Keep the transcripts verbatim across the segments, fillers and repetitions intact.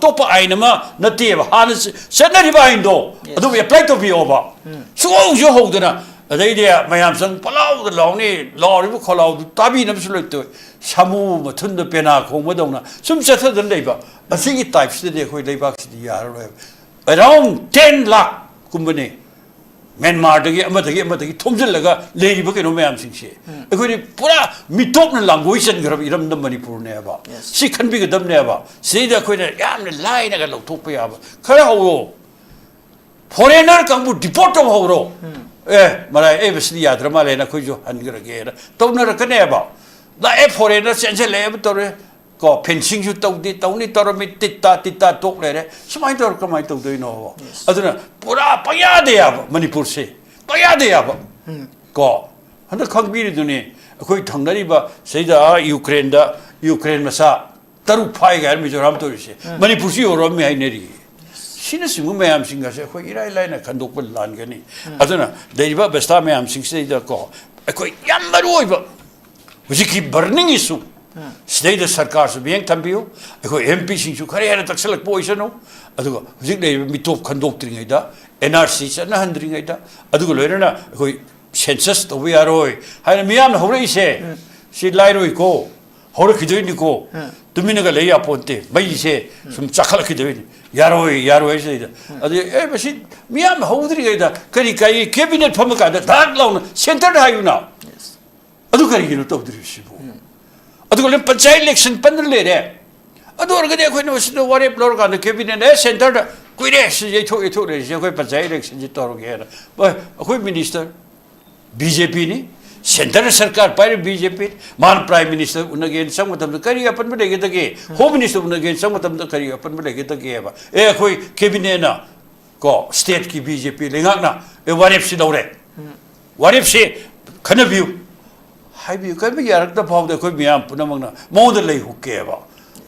ꯑꯇꯣꯞꯄ ꯑꯥꯏꯟ ꯑꯃ ꯅꯠꯇꯦꯕ, ꯍꯥꯟꯅ ꯆ- ꯆꯠꯅꯔꯤꯕ ꯑꯥꯏꯟꯗꯣ, yes, ꯑꯗꯨꯕꯨ ꯑꯦꯄ꯭ꯂꯥꯏ ꯇꯧꯕꯤꯌꯣꯕ꯫ ꯎꯝ꯫ ꯁꯨꯡꯍꯧꯁꯨ ꯍꯧꯗꯅ, ꯑꯗꯩꯗꯤ ꯃꯌꯥꯝ ꯆꯪ ꯄꯂꯥꯎꯗ ꯂꯥꯎꯅꯤ, ꯂꯥꯎꯔꯤꯕ ꯈꯣꯜꯂꯥꯎꯗꯨ ꯇꯥꯕꯤꯅꯕꯁꯨ ꯂꯩꯇꯦ꯫ ꯁꯥꯃꯨ ꯃꯊꯨꯟꯗ ꯄꯦꯅꯥ ꯈꯣꯡꯕꯗꯧꯅ ꯁꯨꯝ ꯆꯠꯊꯗꯅ ꯂꯩꯕ꯫ ꯑꯁꯤꯒꯤ ꯇꯥꯏꯞꯁꯤꯗꯗꯤ ꯑꯩꯈꯣꯏ ꯂꯩꯕꯥꯛꯁꯤꯗꯤ ꯌꯥꯔꯔꯣꯏꯕ꯫ ꯑꯦꯔꯥꯎꯟ ꯇꯦꯟ ꯂꯥꯛ ꯀꯨꯝꯕꯅꯤ ꯃ꯭ꯌꯥꯟꯃꯥꯔꯗꯒꯤ ꯑꯃꯗꯒꯤ ꯑꯃꯗꯒꯤ ꯊꯣꯝꯖꯤꯜꯂꯒ ꯂꯩꯔꯤꯕ ꯀꯩꯅꯣ ꯃꯌꯥꯝꯁꯤꯡꯁꯦ꯫ ꯎꯝ꯫ ꯑꯩꯈꯣꯏꯗꯤ ꯄꯨꯔꯥ ꯃꯤꯇꯣꯞꯅ ꯂꯥꯡꯒꯣꯏ ꯆꯟꯈ꯭ꯔꯕ ꯏꯔꯝꯗꯝ ꯃꯅꯤꯄꯨꯔꯅꯦꯕ꯫ Yes. ꯁꯤ ꯈꯟꯕꯤꯒꯗꯕꯅꯦꯕ꯫ ꯁꯤꯗꯩꯗ ꯑꯩꯈꯣꯏꯅ ꯌꯥꯝꯅ ꯂꯥꯏꯅꯒ ꯂꯧꯊꯣꯛꯄ ꯌꯥꯕ ꯈꯔ ꯍꯧꯔꯣ꯫ ꯐꯣꯔꯦꯅꯔ ꯀꯥꯡꯕꯨ ꯗꯤꯄꯣꯔꯠ ꯇꯧꯍꯧꯔꯣ꯫ ꯎꯝ꯫ ꯑꯦ, ꯃꯔꯥꯏ, ꯑꯦ, ꯃꯁꯤꯗꯤ ꯌꯥꯗ꯭ꯔ ꯃꯥꯜꯂꯦꯅ ꯑꯩꯈꯣꯏꯁꯨ ꯍꯟꯈ꯭ꯔꯒꯦꯅ ꯇꯧꯅꯔꯛꯀꯅꯦꯕ꯫ ꯂꯥꯛꯑꯦ, ꯐꯣꯔꯦꯅꯔ ꯆꯦꯟꯁꯤꯜꯂꯛꯑꯦ ꯑꯃ ꯇꯧꯔꯦ꯫ ꯀꯣ, ꯐꯦꯟꯁꯤꯡꯁꯨ ꯇꯧꯗꯦ, ꯇꯧꯅꯤ ꯇꯧꯔꯝꯃꯤ, ꯇꯤꯠ ꯇꯥ, ꯇꯤꯠ ꯇꯥ ꯇꯣꯛ ꯂꯩꯔꯦ꯫ ꯁꯨꯃꯥꯏꯅ ꯇꯧꯔ ꯀꯃꯥꯏꯅ ꯇꯧꯗꯣꯏꯅꯣ? Yes. ꯑꯗꯨꯅ ꯄꯨꯔꯥ ꯄꯪꯌꯥꯗ ꯌꯥꯕ ꯃꯅꯤꯄꯨꯔꯁꯦ, ꯄꯪꯌꯥꯗ ꯌꯥꯕ꯫ ꯎꯝ꯫ ꯀꯣ, ꯍꯟꯗꯛ ꯈꯪꯕꯤꯔꯤꯗꯨꯅꯤ, ꯑꯩꯈꯣꯏ ꯊꯪꯅꯔꯤꯕ ꯁꯤꯗ, ꯑꯥ, ꯌꯨꯀ꯭ꯔꯦꯟꯗ, ꯌꯨꯀ꯭ꯔꯦꯟ ꯃꯆꯥ ꯇꯔꯨꯛ ꯐꯥꯏꯒ ꯍꯥꯏꯔ ꯃꯤꯖꯣꯔꯥꯝ ꯇꯧꯔꯤꯁꯦ꯫ ꯎꯝ꯫ ꯃꯅꯤꯄꯨꯔꯁꯨ ꯌꯧꯔꯛꯑꯝꯃꯤ ꯍꯥꯏꯅꯔꯤ꯫ ꯁꯤꯅꯆꯤꯡꯕ ꯃꯌꯥꯝꯁꯤꯡ ꯑꯁꯦ ꯑꯩꯈꯣꯏ ꯏꯔꯥꯏ ꯂꯥꯏꯅ ꯈꯟꯗꯣꯛꯄ ꯂꯥꯟꯒꯅꯤ꯫ ꯎꯝ꯫ ꯑꯗꯨꯅ ꯂꯩꯔꯤꯕ ꯑꯕꯁꯊꯥ ꯃꯌꯥꯝꯁꯤꯡꯁꯤꯗꯩꯗꯀꯣ, ꯑꯩꯈꯣꯏ ꯌꯥꯝ ꯃꯔꯨ ꯑꯣꯏꯕ ꯍꯧꯖꯤꯛꯀꯤ ꯕꯔꯅꯤꯡ ꯏꯁꯨ, ꯎꯝ, ꯁꯤꯗꯩꯗ ꯁꯔꯀꯥꯔꯁꯨ ꯃꯤꯠꯌꯦꯡ ꯊꯝꯕꯤꯌꯨ, ꯑꯩꯈꯣꯏ ꯑꯦꯝ ꯄꯤꯁꯤꯡꯁꯨ ꯈꯔ ꯍꯦꯟꯅ ꯇꯛꯁꯜꯂꯛꯄ ꯑꯣꯏꯁꯅꯨ, ꯑꯗꯨꯒ ꯍꯧꯖꯤꯛ ꯂꯩꯔꯤꯕ ꯃꯤꯇꯣꯞ ꯈꯟꯗꯣꯛꯇ꯭ꯔꯤꯉꯩꯗ, ꯑꯦꯟ ꯑꯥꯔ ꯁꯤ ꯆꯠꯅꯍꯟꯗ꯭ꯔꯤꯉꯩꯗ, ꯑꯗꯨꯒ ꯂꯣꯏꯅꯅ ꯑꯩꯈꯣꯏ ꯁꯦꯟꯁꯁ ꯇꯧꯕ ꯌꯥꯔꯣꯏ ꯍꯥꯏꯅ ꯃꯤꯌꯥꯝꯅ ꯍꯧꯔꯛꯏꯁꯦ, ꯎꯝ, ꯁꯤ ꯂꯥꯏꯔꯣꯏꯀꯣ, ꯍꯧꯔꯛꯈꯤꯗꯣꯏꯅꯤꯀꯣ, ꯎꯝ, ꯇꯨꯃꯤꯟꯅꯒ ꯂꯩ ꯌꯥꯄꯣꯟꯇꯦ, ꯃꯩꯁꯦ ꯁꯨꯝ ꯆꯥꯈꯠꯂꯛꯈꯤꯗꯣꯏꯅꯤ, ꯌꯥꯔꯣꯏ, ꯌꯥꯔꯣꯏ ꯍꯥꯏꯁꯤꯗꯩꯗ꯫ ꯎꯝ꯫ ꯑꯗꯨ, ꯑꯦ, ꯃꯁꯤ ꯃꯤꯌꯥꯝ ꯍꯧꯗ꯭ꯔꯤꯉꯩꯗ ꯀꯔꯤ ꯀꯥꯏ, ꯀꯦꯕꯤꯅꯦꯠ ꯐꯝꯃ ꯀꯥꯟꯗ ꯙꯥꯛ ꯂꯥꯎꯅ ꯁꯦꯟꯇꯔꯗ ꯍꯥꯏꯌꯨꯅ꯫ Yes. ꯑꯗꯨ ꯀꯔꯤꯒꯤꯅꯣ ꯇꯧꯗ꯭ꯔꯤꯕꯁꯤꯕꯨ? ꯎꯝ꯫ ꯑꯗꯨꯒ ꯂꯣꯏ ꯄꯟꯆꯥꯌꯠ ꯏꯂꯦꯛꯁꯟ ꯄꯟꯅ ꯂꯩꯔꯦ꯫ ꯑꯗꯨ ꯑꯣꯏꯔꯒꯗꯤ ꯑꯩꯈꯣꯏꯅ ꯃꯁꯤꯗ ꯋꯥꯔꯦꯞ ꯂꯧꯔꯀꯥꯟꯗ ꯀꯦꯕꯤꯅꯦꯠꯅ, "ꯑꯦ, ꯁꯦꯟꯇꯔꯗ ꯀꯨꯏꯔꯦ ꯁꯤ ꯌꯩꯊꯣꯛ ꯌꯩꯊꯣꯛ ꯂꯩꯔꯤꯁꯦ, ꯑꯩꯈꯣꯏ ꯄꯟꯆꯥꯌꯠ ꯏꯂꯦꯛꯁꯟꯁꯤ ꯇꯧꯔꯒꯦꯅ"꯫ ꯍꯣꯏ, ꯑꯩꯈꯣꯏ ꯃꯤꯅꯤꯁꯇꯔ ꯕꯤ ꯖꯦ ꯄꯤꯅꯤ, ꯁꯦꯟꯇꯔ ꯁꯔꯀꯥꯔ ꯄꯥꯏꯔꯤꯕ ꯕꯤ ꯖꯦ ꯄꯤ, ꯃꯥꯅ ꯄ꯭ꯔꯥꯏꯝ ꯃꯤꯅꯤꯁꯇꯔ ꯎꯅꯒꯦꯅ ꯆꯪꯕ ꯃꯇꯝꯗ ꯀꯔꯤ ꯑꯄꯟꯕ ꯂꯩꯒꯗꯒꯦ? ꯍꯣꯝ ꯃꯤꯅꯤꯁꯇꯔ ꯎꯅꯒꯦꯅ ꯆꯪꯕ ꯃꯇꯝꯗ ꯀꯔꯤ ꯑꯄꯟꯕ ꯂꯩꯒꯗꯒꯦꯕ? ꯑꯦ, ꯑꯩꯈꯣꯏ ꯀꯦꯕꯤꯅꯦꯠꯅ ꯀꯣ, ꯁ꯭ꯇꯦꯠꯀꯤ ꯕꯤ ꯖꯦ ꯄꯤ ꯂꯩꯉꯥꯛꯅ, "ꯑꯦ, ꯋꯥꯔꯦꯞꯁꯤ ꯂꯧꯔꯦ꯫ ꯎꯝ꯫ ꯋꯥꯔꯦꯞꯁꯤ ꯈꯟꯅꯕꯤꯌꯨ" ꯍꯥꯏꯕꯤꯌꯨ꯫ ꯀꯔꯤꯒꯨꯝꯕ ꯌꯥꯔꯛꯇ ꯐꯥꯎꯗ ꯑꯩꯈꯣꯏ ꯃꯤꯌꯥꯝ ꯄꯨꯝꯅꯃꯛꯅ ꯃꯉꯣꯟꯗ ꯂꯩ ꯍꯨꯛꯀꯦꯕ꯫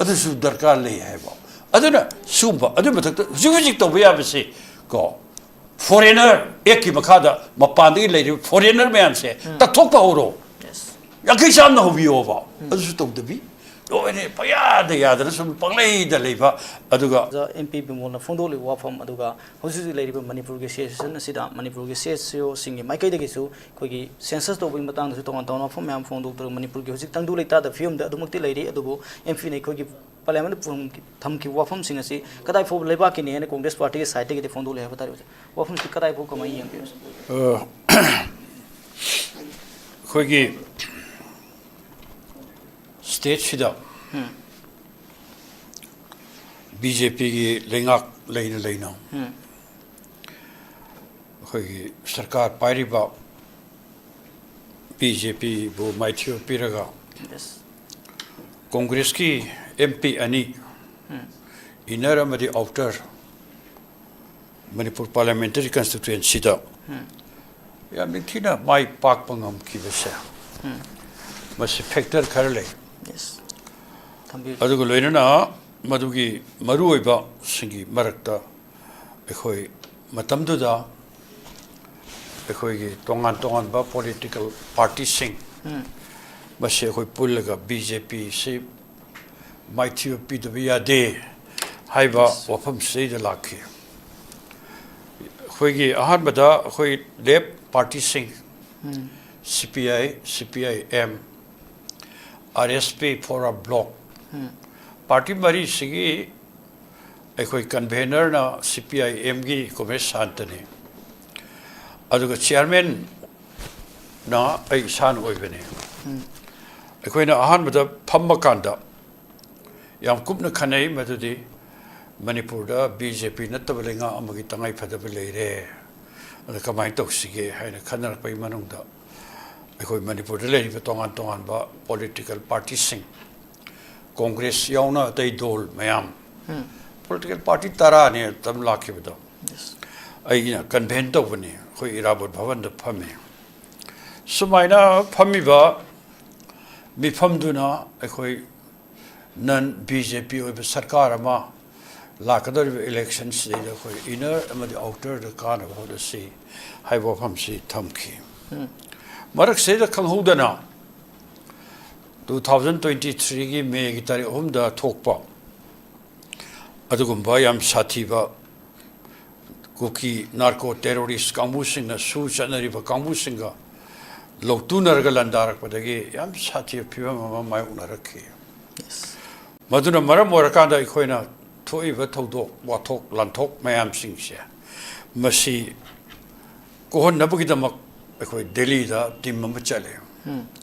ꯑꯗꯨꯁꯨ ꯗꯔꯀꯥꯔ ꯂꯩ ꯍꯥꯏꯕ꯫ ꯑꯗꯨꯅ ꯁꯤꯒꯨꯝꯕ, ꯑꯗꯨꯒꯤ ꯃꯊꯛꯇ ꯍꯧꯖꯤꯛ ꯍꯧꯖꯤꯛ ꯇꯧꯕ ꯌꯥꯕꯁꯤ ꯀꯣ, ꯐꯣꯔꯦꯅꯔ ꯑꯦꯛꯀꯤ ꯃꯈꯥꯗ ꯃꯄꯥꯟꯗꯒꯤ ꯂꯩꯔꯤꯕ ꯐꯣꯔꯦꯅꯔ ꯃꯌꯥꯝꯁꯦ, ꯎꯝ, ꯇꯛꯊꯣꯛꯄ ꯍꯧꯔꯣ꯫ Yes. ꯌꯥꯡꯈꯩ ꯆꯥꯝꯅ ꯍꯧꯕꯤꯌꯣꯕ꯫ ꯎꯝ꯫ ꯑꯗꯨꯁꯨ ꯇꯧꯗꯕꯤ꯫ ꯂꯣꯏꯅ ꯄꯌꯥꯗ ꯌꯥꯗꯅ ꯁꯨꯝ ꯄꯪꯂꯩꯗ ꯂꯩꯕ꯫ ꯑꯗꯨꯒ ꯑꯦꯝ ꯄꯤ ꯕꯤꯃꯣꯜꯅ ꯐꯣꯡꯗꯣꯛꯂꯤꯕ ꯋꯥꯐꯝ, ꯑꯗꯨꯒ ꯍꯧꯖꯤꯛ ꯍꯧꯖꯤꯛ ꯂꯩꯔꯤꯕ ꯃꯅꯤꯄꯨꯔꯒꯤ ꯁꯤꯆꯨꯋꯦꯁꯟ ꯑꯁꯤꯗ ꯃꯅꯤꯄꯨꯔꯒꯤ ꯁꯤ ꯑꯦꯁ ꯁꯤ ꯑꯣꯁꯤꯡꯒꯤ ꯃꯥꯏꯀꯩꯗꯒꯤꯁꯨ ꯑꯩꯈꯣꯏꯒꯤ ꯁꯦꯟꯁꯁ ꯇꯧꯕꯒꯤ ꯃꯇꯥꯡꯗꯁꯨ ꯇꯣꯉꯥꯟ ꯇꯣꯉꯥꯟꯕ ꯋꯥꯐꯝ ꯃꯌꯥꯝ ꯐꯣꯡꯗꯣꯛꯇꯨꯅ ꯃꯅꯤꯄꯨꯔꯒꯤ ꯍꯧꯖꯤꯛ ꯇꯪꯗꯨ ꯂꯩꯇꯥꯗꯕ ꯐꯤꯕꯝꯗ ꯑꯗꯨꯃꯛꯇꯤ ꯂꯩꯔꯤ꯫ ꯑꯗꯨꯕꯨ ꯑꯦꯝ ꯄꯤꯅ ꯑꯩꯈꯣꯏꯒꯤ ꯄꯥꯔꯂꯤꯌꯥꯃꯦꯟꯗ ꯊꯝꯈꯤꯕ ꯋꯥꯐꯝꯁꯤꯡ ꯑꯁꯤ ꯀꯗꯥꯏ ꯐꯥꯎꯕ ꯂꯩꯕꯥꯛꯀꯤꯅꯤ ꯍꯥꯏꯅ ꯀꯣꯡꯒ꯭ꯔꯦꯁ ꯄꯥꯔꯇꯤꯒꯤ ꯁꯥꯏꯠꯇꯒꯤꯗꯤ ꯐꯣꯡꯗꯣꯛꯂꯦ ꯍꯥꯏꯕ ꯇꯥꯔꯦ꯫ ꯋꯥꯐꯝꯁꯤ ꯀꯗꯥꯏ ꯐꯥꯎ ꯀꯃꯥꯏꯅ ꯌꯦꯡꯕꯤꯕꯁꯦ? ꯑ, ꯑꯩꯈꯣꯏꯒꯤ ꯁ꯭ꯇꯦꯠꯁꯤꯗ ꯎꯝ꯫ ꯕꯤ ꯖꯦ ꯄꯤꯒꯤ ꯂꯩꯉꯥꯛ ꯂꯩꯅ ꯂꯩꯅ ꯎꯝ꯫ ꯑꯩꯈꯣꯏꯒꯤ ꯁꯔꯀꯥꯔ ꯄꯥꯏꯔꯤꯕ ꯕꯤ ꯖꯦ ꯄꯤꯕꯨ ꯃꯥꯏꯊꯤꯕ ꯄꯤꯔꯒ ꯌꯦꯁ꯫ ꯀꯣꯡꯒ꯭ꯔꯦꯁꯀꯤ ꯑꯦꯝ ꯄꯤ ꯑꯅꯤ, ꯎꯝ꯫ ꯏꯟꯅꯔ ꯑꯃꯗꯤ ꯑꯥꯎꯇꯔ, ꯃꯅꯤꯄꯨꯔ ꯄꯥꯔꯂꯤꯌꯥꯃꯦꯟꯇꯔꯤ ꯀꯟꯁꯇꯤꯇ꯭ꯋꯦꯟꯁꯤꯗ ꯎꯝ꯫ ꯌꯥꯝ ꯅꯤꯡꯊꯤꯅ ꯃꯥꯏ ꯄꯥꯛꯄ ꯉꯝꯈꯤꯕꯁꯦ, ꯎꯝ꯫ ꯃꯁꯤ ꯐꯦꯛꯇꯔ ꯈꯔ ꯂꯩ꯫ ꯌꯦꯁ꯫ ꯊꯝꯕꯤꯌꯨ꯫ ꯑꯗꯨꯒ ꯂꯣꯏꯅꯅ ꯃꯗꯨꯒꯤ ꯃꯔꯨꯑꯣꯏꯕꯁꯤꯡꯒꯤ ꯃꯔꯛꯇ ꯑꯩꯈꯣꯏ ꯃꯇꯝꯗꯨꯗ ꯑꯩꯈꯣꯏꯒꯤ ꯇꯣꯉꯥꯟ ꯇꯣꯉꯥꯟꯕ ꯄꯣꯂꯤꯇꯤꯀꯦꯜ ꯄꯥꯔꯇꯤꯁꯤꯡ ꯎꯝ꯫ ꯃꯁꯤ ꯑꯩꯈꯣꯏ ꯄꯨꯜꯂꯒ ꯕꯤ ꯖꯦ ꯄꯤꯁꯤ ꯃꯥꯏꯊꯤꯕ ꯄꯤꯗꯕ ꯌꯥꯗꯦ ꯍꯥꯏꯕ ꯌꯦꯁ꯫ ꯋꯥꯐꯝꯁꯤꯗꯩꯗ ꯂꯥꯛꯈꯤ꯫ ꯑꯩꯈꯣꯏꯒꯤ ꯑꯍꯥꯟꯕꯗ ꯑꯩꯈꯣꯏ ꯂꯦꯐ ꯄꯥꯔꯇꯤꯁꯤꯡ, ꯎꯝ꯫ ꯁꯤ P I, C P I M, R S P, forward bloc, ꯎꯝ꯫ ꯄꯥꯔꯇꯤ ꯃꯔꯤꯁꯤꯒꯤ ꯑꯩꯈꯣꯏ ꯀꯟꯚꯦꯅꯔꯅ ꯁꯤ ꯄꯤ ꯑꯥꯏ ꯑꯦꯝꯒꯤ ꯀꯣꯃ꯭ꯔꯦꯗ ꯁꯥꯟꯇꯅꯤ, ꯑꯗꯨꯒ ꯆꯤꯌꯥꯔꯃꯦꯟꯅ ꯑꯩ ꯏꯁꯥꯅ ꯑꯣꯏꯕꯅꯤ꯫ ꯎꯝ꯫ ꯑꯩꯈꯣꯏꯅ ꯑꯍꯥꯟꯕꯗ ꯐꯝꯕ ꯀꯥꯟꯗ ꯌꯥꯝ ꯀꯨꯞꯅ ꯈꯟꯅꯩ, ꯃꯗꯨꯗꯤ ꯃꯅꯤꯄꯨꯔꯗ ꯕꯤ ꯖꯦ ꯄꯤ ꯅꯠꯇꯕ ꯂꯩꯉꯥꯛ ꯑꯃꯒꯤ ꯇꯉꯥꯏ ꯐꯗꯕ ꯂꯩꯔꯦ, ꯑꯗ ꯀꯃꯥꯏꯅ ꯇꯧꯁꯤꯒꯦ ꯍꯥꯏꯅ ꯈꯟꯅꯔꯛꯄꯒꯤ ꯃꯅꯨꯡꯗ ꯑꯩꯈꯣꯏ ꯃꯅꯤꯄꯨꯔꯗ ꯂꯩꯔꯤꯕ ꯇꯣꯉꯥꯟ ꯇꯣꯉꯥꯟꯕ ꯄꯣꯂꯤꯇꯤꯀꯦꯜ ꯄꯥꯔꯇꯤꯁꯤꯡ, ꯀꯣꯡꯒ꯭ꯔꯦꯁ ꯌꯥꯎꯅ ꯑꯇꯩ ꯗꯣꯜ ꯃꯌꯥꯝ, ꯎꯝ꯫ ꯄꯣꯂꯤꯇꯤꯀꯦꯜ ꯄꯥꯔꯇꯤ ꯇꯔꯥꯅꯤ ꯑꯗꯨꯝ ꯂꯥꯛꯈꯤꯕꯗꯣ꯫ ꯌꯦꯁ꯫ ꯑꯩꯅ ꯀꯟꯚꯦꯟ ꯇꯧꯕꯅꯤ, ꯑꯩꯈꯣꯏ ꯏꯔꯥꯕꯣꯠ ꯚꯕꯟꯗ ꯐꯝꯃꯤ꯫ ꯁꯨꯃꯥꯏꯅ ꯐꯝꯃꯤꯕ ꯃꯤꯐꯝꯗꯨꯅ ꯑꯩꯈꯣꯏ ꯅꯟ ꯕꯤ ꯖꯦ ꯄꯤ ꯑꯣꯏꯕ ꯁꯔꯀꯥꯔ ꯑꯃ ꯂꯥꯛꯀꯗꯧꯔꯤꯕ ꯏꯂꯦꯛꯁꯟꯁꯤꯗꯩꯗ ꯑꯩꯈꯣꯏ ꯏꯟꯅꯔ ꯑꯃꯗꯤ ꯑꯥꯎꯇꯔꯗ ꯀꯥꯅꯕ ꯍꯣꯠꯅꯁꯤ ꯍꯥꯏꯕ ꯋꯥꯐꯝꯁꯤ ꯊꯝꯈꯤ꯫ ꯎꯝ꯫ ꯃꯔꯛꯁꯤꯗ ꯈꯪꯍꯧꯗꯅ ꯇꯨ ꯊꯥꯎꯖꯟ ꯇ꯭ꯋꯦꯟꯇꯤ ꯊ꯭ꯔꯤꯒꯤ ꯃꯦꯒꯤ ꯇꯥꯔꯤꯛ ꯑꯍꯨꯝꯗ ꯊꯣꯛꯄ ꯑꯗꯨꯒꯨꯝꯕ ꯌꯥꯝ ꯁꯥꯊꯤꯕ ꯀꯨꯀꯤ ꯅꯥꯔꯀꯣ ꯇꯦꯔꯣꯔꯤꯁ ꯀꯥꯡꯕꯨꯁꯤꯡꯅ ꯁꯨ ꯆꯠꯅꯔꯤꯕ ꯀꯥꯡꯕꯨꯁꯤꯡꯒ ꯂꯧꯇꯨꯅꯔꯒ ꯂꯥꯟꯗꯥꯔꯛꯄꯗꯒꯤ ꯌꯥꯝ ꯁꯥꯊꯤꯕ ꯐꯤꯕꯝ ꯑꯃ ꯃꯥꯌꯣꯛꯅꯔꯛꯈꯤ꯫ ꯃꯗꯨꯅ ꯃꯔꯝ ꯑꯣꯏꯔꯀꯥꯟꯗ ꯑꯩꯈꯣꯏꯅ ꯊꯣꯛꯏꯕ ꯊꯧꯗꯣꯛ ꯋꯥꯊꯣꯛ ꯂꯥꯟꯊꯣꯛ ꯃꯌꯥꯝꯁꯤꯡꯁꯦ ꯃꯁꯤ ꯀꯣꯛꯍꯟꯅꯕꯒꯤꯗꯃꯛ ꯑꯩꯈꯣꯏ ꯗꯦꯜꯂꯤꯗ ꯇꯤꯝ ꯑꯃ ꯆꯠꯂꯦ꯫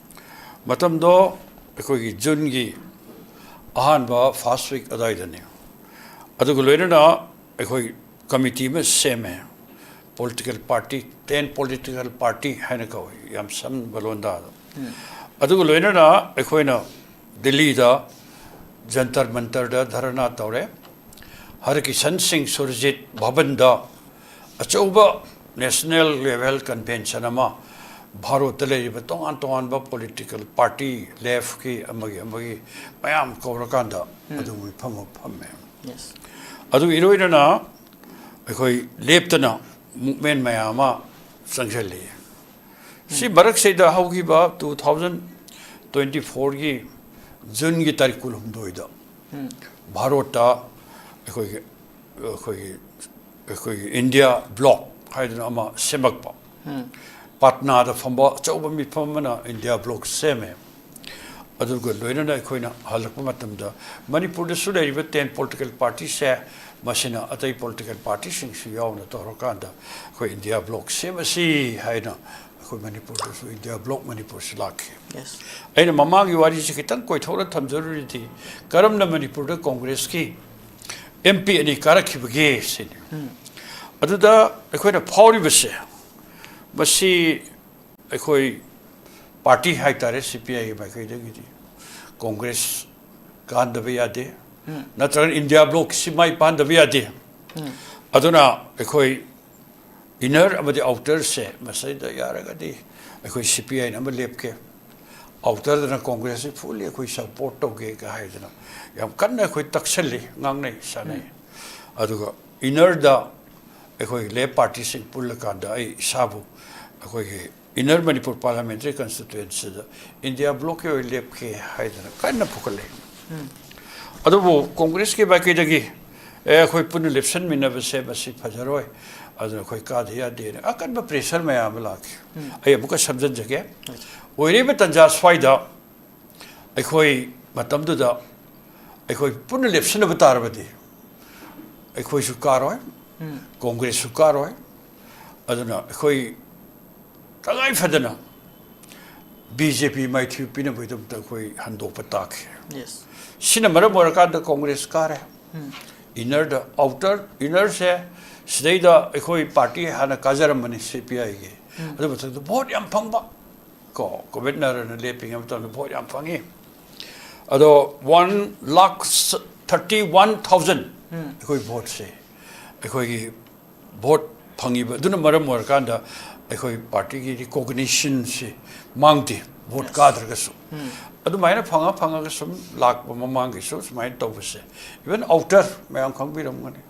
ꯃꯇꯝꯗꯣ ꯑꯩꯈꯣꯏꯒꯤ ꯖꯨꯟꯒꯤ ꯑꯍꯥꯟꯕ ꯐꯥꯔꯁ ꯋꯤꯛ ꯑꯗꯨꯋꯥꯏꯗꯅꯤ꯫ ꯑꯗꯨꯒ ꯂꯣꯏꯅꯅ ꯑꯩꯈꯣꯏ ꯀꯃꯤꯇꯤ ꯑꯃ ꯁꯦꯝꯃꯦ꯫ Political party, ten political party ꯍꯥꯏꯅ ꯀꯧꯏ, ꯌꯥꯝ ꯁꯝꯕ ꯂꯣꯟꯗꯥꯗ꯫ ꯑꯗꯨꯒ ꯂꯣꯏꯅꯅ ꯑꯩꯈꯣꯏꯅ ꯗꯤꯜꯂꯤꯗ ꯖꯟꯇꯔ ꯃꯟꯇꯔꯗ ꯙꯔꯅꯥ ꯇꯧꯔꯦ꯫ ꯍꯔ ꯀꯤꯁꯟ ꯁꯤꯡ ꯁꯨꯔꯖꯤꯠ ꯚꯕꯟꯗ ꯑꯆꯧꯕ ꯅꯦꯁꯅꯦꯜ ꯂꯦꯚꯦꯜ ꯀꯟꯚꯦꯟꯁꯟ ꯑꯃ ꯚꯥꯔꯣꯠꯇ ꯂꯩꯔꯤꯕ ꯇꯣꯉꯥꯟ ꯇꯣꯉꯥꯟꯕ ꯄꯣꯂꯤꯇꯤꯀꯦꯜ ꯄꯥꯔꯇꯤ, ꯂꯦꯐꯀꯤ ꯑꯃꯒꯤ ꯑꯃꯒꯤ ꯃꯌꯥꯝ ꯀꯧꯔꯀꯥꯟꯗ ꯑꯗꯨ ꯃꯤꯐꯝ ꯑꯃ ꯐꯝꯃꯦ꯫ ꯌꯦꯁ꯫ ꯑꯗꯨꯒ ꯏꯔꯣꯏꯅꯅ ꯑꯩꯈꯣꯏ ꯂꯦꯞꯇꯅ ꯃꯨꯞꯃꯦꯟ ꯃꯌꯥꯝ ꯑꯃ ꯆꯪꯁꯤꯜꯂꯤ꯫ ꯁꯤ ꯃꯔꯛꯁꯤꯗ ꯍꯧꯈꯤꯕ ꯇꯨ ꯊꯥꯎꯖꯟ ꯇ꯭ꯋꯦꯟꯇꯤ ꯐꯣꯔꯒꯤ ꯖꯨꯟꯒꯤ ꯇꯥꯔꯤꯛ ꯀꯨꯟꯍꯨꯝꯗꯣꯏꯗ ꯚꯥꯔꯣꯠꯇ ꯑꯩꯈꯣꯏꯒꯤ ꯑꯩꯈꯣꯏꯒꯤ ꯑꯩꯈꯣꯏꯒꯤ ꯏꯟꯗꯤꯌꯥ ꯕ꯭ꯂꯣꯛ ꯍꯥꯏꯗꯅ ꯑꯃ ꯁꯦꯝꯃꯛꯄ꯫ ꯄꯥꯠꯅꯥꯗ ꯐꯝꯕ ꯑꯆꯧꯕ ꯃꯤꯐꯝ ꯑꯃꯅ ꯏꯟꯗꯤꯌꯥ ꯕ꯭ꯂꯣꯛ ꯁꯦꯝꯃꯦ꯫ ꯑꯗꯨꯒ ꯂꯣꯏꯅꯅ ꯑꯩꯈꯣꯏꯅ ꯍꯜꯂꯛꯄ ꯃꯇꯝꯗ ꯃꯅꯤꯄꯨꯔꯗꯁꯨ ꯂꯩꯔꯤꯕ ꯇꯦꯟ ꯄꯣꯂꯤꯇꯤꯀꯦꯜ ꯄꯥꯔꯇꯤꯁꯦ ꯃꯁꯤꯅ ꯑꯇꯩ ꯄꯣꯂꯤꯇꯤꯀꯦꯜ ꯄꯥꯔꯇꯤꯁꯤꯡꯁꯨ ꯌꯥꯎꯅ ꯇꯧꯔꯀꯥꯟꯗ ꯑꯩꯈꯣꯏ ꯏꯟꯗꯤꯌꯥ ꯕ꯭ꯂꯣꯛ ꯁꯦꯝꯃꯁꯤ ꯍꯥꯏꯅ ꯑꯩꯈꯣꯏ ꯃꯅꯤꯄꯨꯔꯗꯁꯨ ꯏꯟꯗꯤꯌꯥ ꯕ꯭ꯂꯣꯛ ꯃꯅꯤꯄꯨꯔꯁꯤ ꯂꯥꯛꯈꯤ꯫ ꯌꯦꯁ꯫ ꯑꯩꯅ ꯃꯃꯥꯡꯒꯤ ꯋꯥꯔꯤꯁꯤ ꯈꯤꯇꯪ ꯀꯣꯏꯊꯣꯛꯅ ꯊꯝꯖꯔꯨꯔꯤꯗꯤ ꯀꯔꯝꯅ ꯃꯅꯤꯄꯨꯔꯗ ꯀꯣꯡꯒ꯭ꯔꯦꯁꯀꯤ ꯑꯦꯝ ꯄꯤ ꯑꯅꯤ ꯀꯥꯔꯛꯈꯤꯕꯒꯦ ꯁꯤꯅꯤ꯫ ꯑꯗꯨꯗ ꯑꯩꯈꯣꯏꯅ ꯐꯥꯎꯔꯤꯕꯁꯦ ꯃꯁꯤ ꯑꯩꯈꯣꯏ ꯄꯥꯔꯇꯤ ꯍꯥꯏꯇꯥꯔꯦ, ꯁꯤ ꯄꯤ ꯑꯥꯏꯒꯤ ꯃꯥꯏꯀꯩꯗꯒꯤꯗꯤ ꯀꯣꯡꯒ꯭ꯔꯦꯁ ꯀꯥꯍꯟꯗꯕ ꯌꯥꯗꯦ, ꯅꯠꯇ꯭ꯔꯒꯅ ꯏꯟꯗꯤꯌꯥ ꯕ꯭ꯂꯣꯛꯁꯤ ꯃꯥꯏ ꯄꯥꯟꯗꯕ ꯌꯥꯗꯦ꯫ ꯑꯗꯨꯅ ꯑꯩꯈꯣꯏ ꯏꯟꯅꯔ ꯑꯃꯗꯤ ꯑꯥꯎꯇꯔꯁꯦ ꯃꯁꯤꯗ ꯌꯥꯔꯒꯗꯤ ꯑꯩꯈꯣꯏ ꯁꯤ ꯄꯤ ꯑꯥꯏꯅ ꯑꯃ ꯂꯦꯞꯀꯦ, ꯑꯥꯎꯇꯔꯗꯅ ꯀꯣꯡꯒ꯭ꯔꯦꯁꯁꯤ ꯐꯨꯜꯂꯤ ꯑꯩꯈꯣꯏ ꯁꯄꯣꯔꯠ ꯇꯧꯒꯦꯒ ꯍꯥꯏꯗꯅ ꯌꯥꯝ ꯀꯟꯅ ꯑꯩꯈꯣꯏ ꯇꯛꯁꯜꯂꯤ, ꯉꯥꯡꯅꯩ ꯁꯥꯟꯅꯩ꯫ ꯑꯗꯨꯒ ꯏꯟꯅꯔꯗ ꯑꯩꯈꯣꯏ ꯂꯦꯐ ꯄꯥꯔꯇꯤꯁꯤꯡ ꯄꯨꯜꯂꯀꯥꯟꯗ ꯑꯩ ꯏꯁꯥꯕꯨ ꯑꯩꯈꯣꯏꯒꯤ Inner Manipur Parliamentary Constituencyꯗ India Blocꯀꯤ ꯑꯣꯏ ꯂꯦꯞꯀꯦ ꯍꯥꯏꯗꯅ ꯀꯟꯅ ꯐꯨꯒꯠꯂꯛꯏ꯫ ꯑꯗꯨꯕꯨ ꯀꯣꯡꯒ꯭ꯔꯦꯁꯀꯤ ꯃꯥꯏꯀꯩꯗꯒꯤ, "ꯑꯦ, ꯑꯩꯈꯣꯏ ꯄꯨꯟꯅ ꯂꯦꯞꯁꯟꯃꯤꯟꯅꯕꯁꯦ ꯃꯁꯤ ꯐꯖꯔꯣꯏ, ꯑꯗꯨꯅ ꯑꯩꯈꯣꯏ ꯀꯥꯗ ꯌꯥꯗꯦꯅ" ꯑꯀꯟꯕ pressure ꯃꯌꯥꯝ ꯑꯃ ꯂꯥꯛꯈꯤ꯫ ꯑꯩ ꯑꯃꯨꯛꯀ ꯁꯝꯖꯤꯟꯖꯒꯦ꯫ ꯑꯣꯏꯔꯤꯕ ꯇꯥꯟꯖꯥ ꯁ꯭ꯋꯥꯏꯗ ꯑꯩꯈꯣꯏ ꯃꯇꯝꯗꯨꯗ ꯑꯩꯈꯣꯏ ꯄꯨꯟꯅ ꯂꯦꯞꯁꯤꯟꯅꯕ ꯇꯥꯔꯕꯗꯤ ꯑꯩꯈꯣꯏꯁꯨ ꯀꯥꯔꯣꯏ, ꯀꯣꯡꯒ꯭ꯔꯦꯁꯁꯨ ꯀꯥꯔꯣꯏ꯫ ꯑꯗꯨꯅ ꯑꯩꯈꯣꯏ ꯇꯉꯥꯏ ꯐꯗꯅ ꯕꯤ ꯖꯦ ꯄꯤ ꯃꯥꯏꯊꯤꯕ ꯄꯤꯅꯕꯒꯤꯗꯃꯛꯇ ꯑꯩꯈꯣꯏ ꯍꯟꯗꯣꯛꯄ ꯇꯥꯈꯤ꯫ Yes. ꯁꯤꯅ ꯃꯔꯝ ꯑꯣꯏꯔꯀꯥꯟꯗ ꯀꯣꯡꯒ꯭ꯔꯦꯁ ꯀꯥꯔꯦ꯫ Innerꯗ, outer, innerꯁꯦ ꯁꯤꯗꯩꯗ ꯑꯩꯈꯣꯏ party ꯍꯥꯟꯅ ꯀꯥꯖꯔꯝꯕꯅꯤ ꯁꯤ ꯄꯤ ꯑꯥꯏꯒꯤ꯫ ꯑꯗꯨ ꯃꯊꯛꯇ vote ꯌꯥꯝ ꯐꯪꯕ ꯀꯣ, ꯒꯣꯕꯤꯟꯗꯅ ꯂꯦꯞꯄꯤꯉꯩ ꯃꯇꯝꯗ vote ꯌꯥꯝ ꯐꯪꯉꯤ꯫ ꯑꯗꯣ one lakh thirty one thousand ꯑꯩꯈꯣꯏ voteꯁꯦ, ꯑꯩꯈꯣꯏꯒꯤ vote ꯐꯪꯉꯤꯕ ꯑꯗꯨꯅ ꯃꯔꯝ ꯑꯣꯏꯔꯀꯥꯟꯗ ꯑꯩꯈꯣꯏ partyꯒꯤ recognitionꯁꯤ ꯃꯥꯡꯗꯦ, vote ꯀꯥꯗ꯭ꯔꯒꯁꯨ꯫ ꯑꯗꯨꯃꯥꯏꯅ ꯐꯪꯉ ꯐꯪꯉꯒ ꯁꯨꯝ ꯂꯥꯛꯄ ꯃꯃꯥꯡꯒꯤꯁꯨ ꯁꯨꯃꯥꯏꯅ ꯇꯧꯕꯁꯦ, even outer ꯃꯌꯥꯝ ꯈꯪꯕꯤꯔꯝꯒꯅꯤ,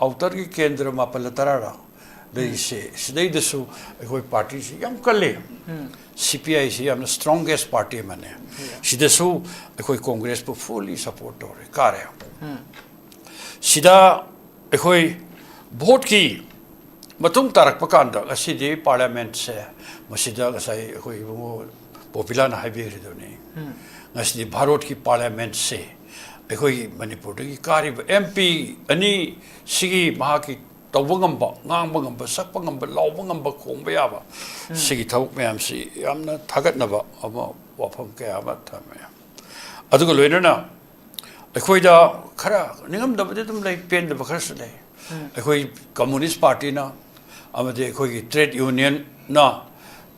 outerꯒꯤ ꯀꯦꯟꯗ꯭ꯔ ꯃꯥꯄꯜꯂ ꯇꯔꯥꯔ ꯂꯩꯔꯤꯁꯦ, ꯁꯤꯗꯩꯗꯁꯨ ꯑꯩꯈꯣꯏ partyꯁꯤ ꯌꯥꯝ ꯀꯜꯂꯤ꯫ ꯁꯤ ꯄꯤ ꯑꯥꯏꯁꯤ ꯌꯥꯝꯅ strongest party ꯑꯃꯅꯤ꯫ ꯁꯤꯗꯁꯨ ꯑꯩꯈꯣꯏ ꯀꯣꯡꯒ꯭ꯔꯦꯁꯄꯨ fully support ꯇꯧꯔꯦ, ꯀꯥꯔꯦ꯫ ꯁꯤꯗ ꯑꯩꯈꯣꯏ voteꯀꯤ ꯃꯇꯨꯡ ꯇꯥꯔꯛꯄ ꯀꯥꯟꯗ ꯉꯁꯤꯗꯤ parliamentꯁꯦ, ꯃꯁꯤꯗ ꯉꯁꯥꯏ ꯑꯩꯈꯣꯏ ꯏꯕꯨꯡꯉꯣ ꯄꯣꯄꯤꯂꯥꯅ ꯍꯥꯏꯕꯤꯈ꯭ꯔꯤꯗꯨꯅꯤ, ꯉꯁꯤꯗꯤ ꯚꯥꯔꯠꯀꯤ parliamentꯁꯦ ꯑꯩꯈꯣꯏꯒꯤ ꯃꯅꯤꯄꯨꯔꯗꯒꯤ ꯀꯥꯔꯤꯕ ꯑꯦꯝ ꯄꯤ ꯑꯅꯤ ꯁꯤꯒꯤ ꯃꯍꯥꯛꯀꯤ ꯇꯧꯕ ꯉꯝꯕ, ꯉꯥꯡꯕ ꯉꯝꯕ, ꯁꯛꯄ ꯉꯝꯕ, ꯂꯥꯎꯕ ꯉꯝꯕ, ꯈꯣꯡꯕ ꯌꯥꯕ, ꯁꯤꯒꯤ ꯊꯕꯛ ꯃꯌꯥꯝꯁꯤ ꯌꯥꯝꯅ ꯊꯥꯒꯠꯅꯕ ꯑꯃ, ꯋꯥꯐꯝ ꯀꯌꯥ ꯑꯃ ꯊꯝꯃꯦ꯫ ꯑꯗꯨꯒ ꯂꯣꯏꯅꯅ ꯑꯩꯈꯣꯏꯗ ꯈꯔ ꯅꯤꯡꯉꯝꯗꯕꯗꯤ ꯑꯗꯨꯝ ꯂꯩ, ꯄꯦꯟꯗꯕ ꯈꯔꯁꯨ ꯂꯩ꯫ ꯑꯩꯈꯣꯏ Communist Partyꯅ ꯑꯃꯗꯤ ꯑꯩꯈꯣꯏꯒꯤ trade unionꯅ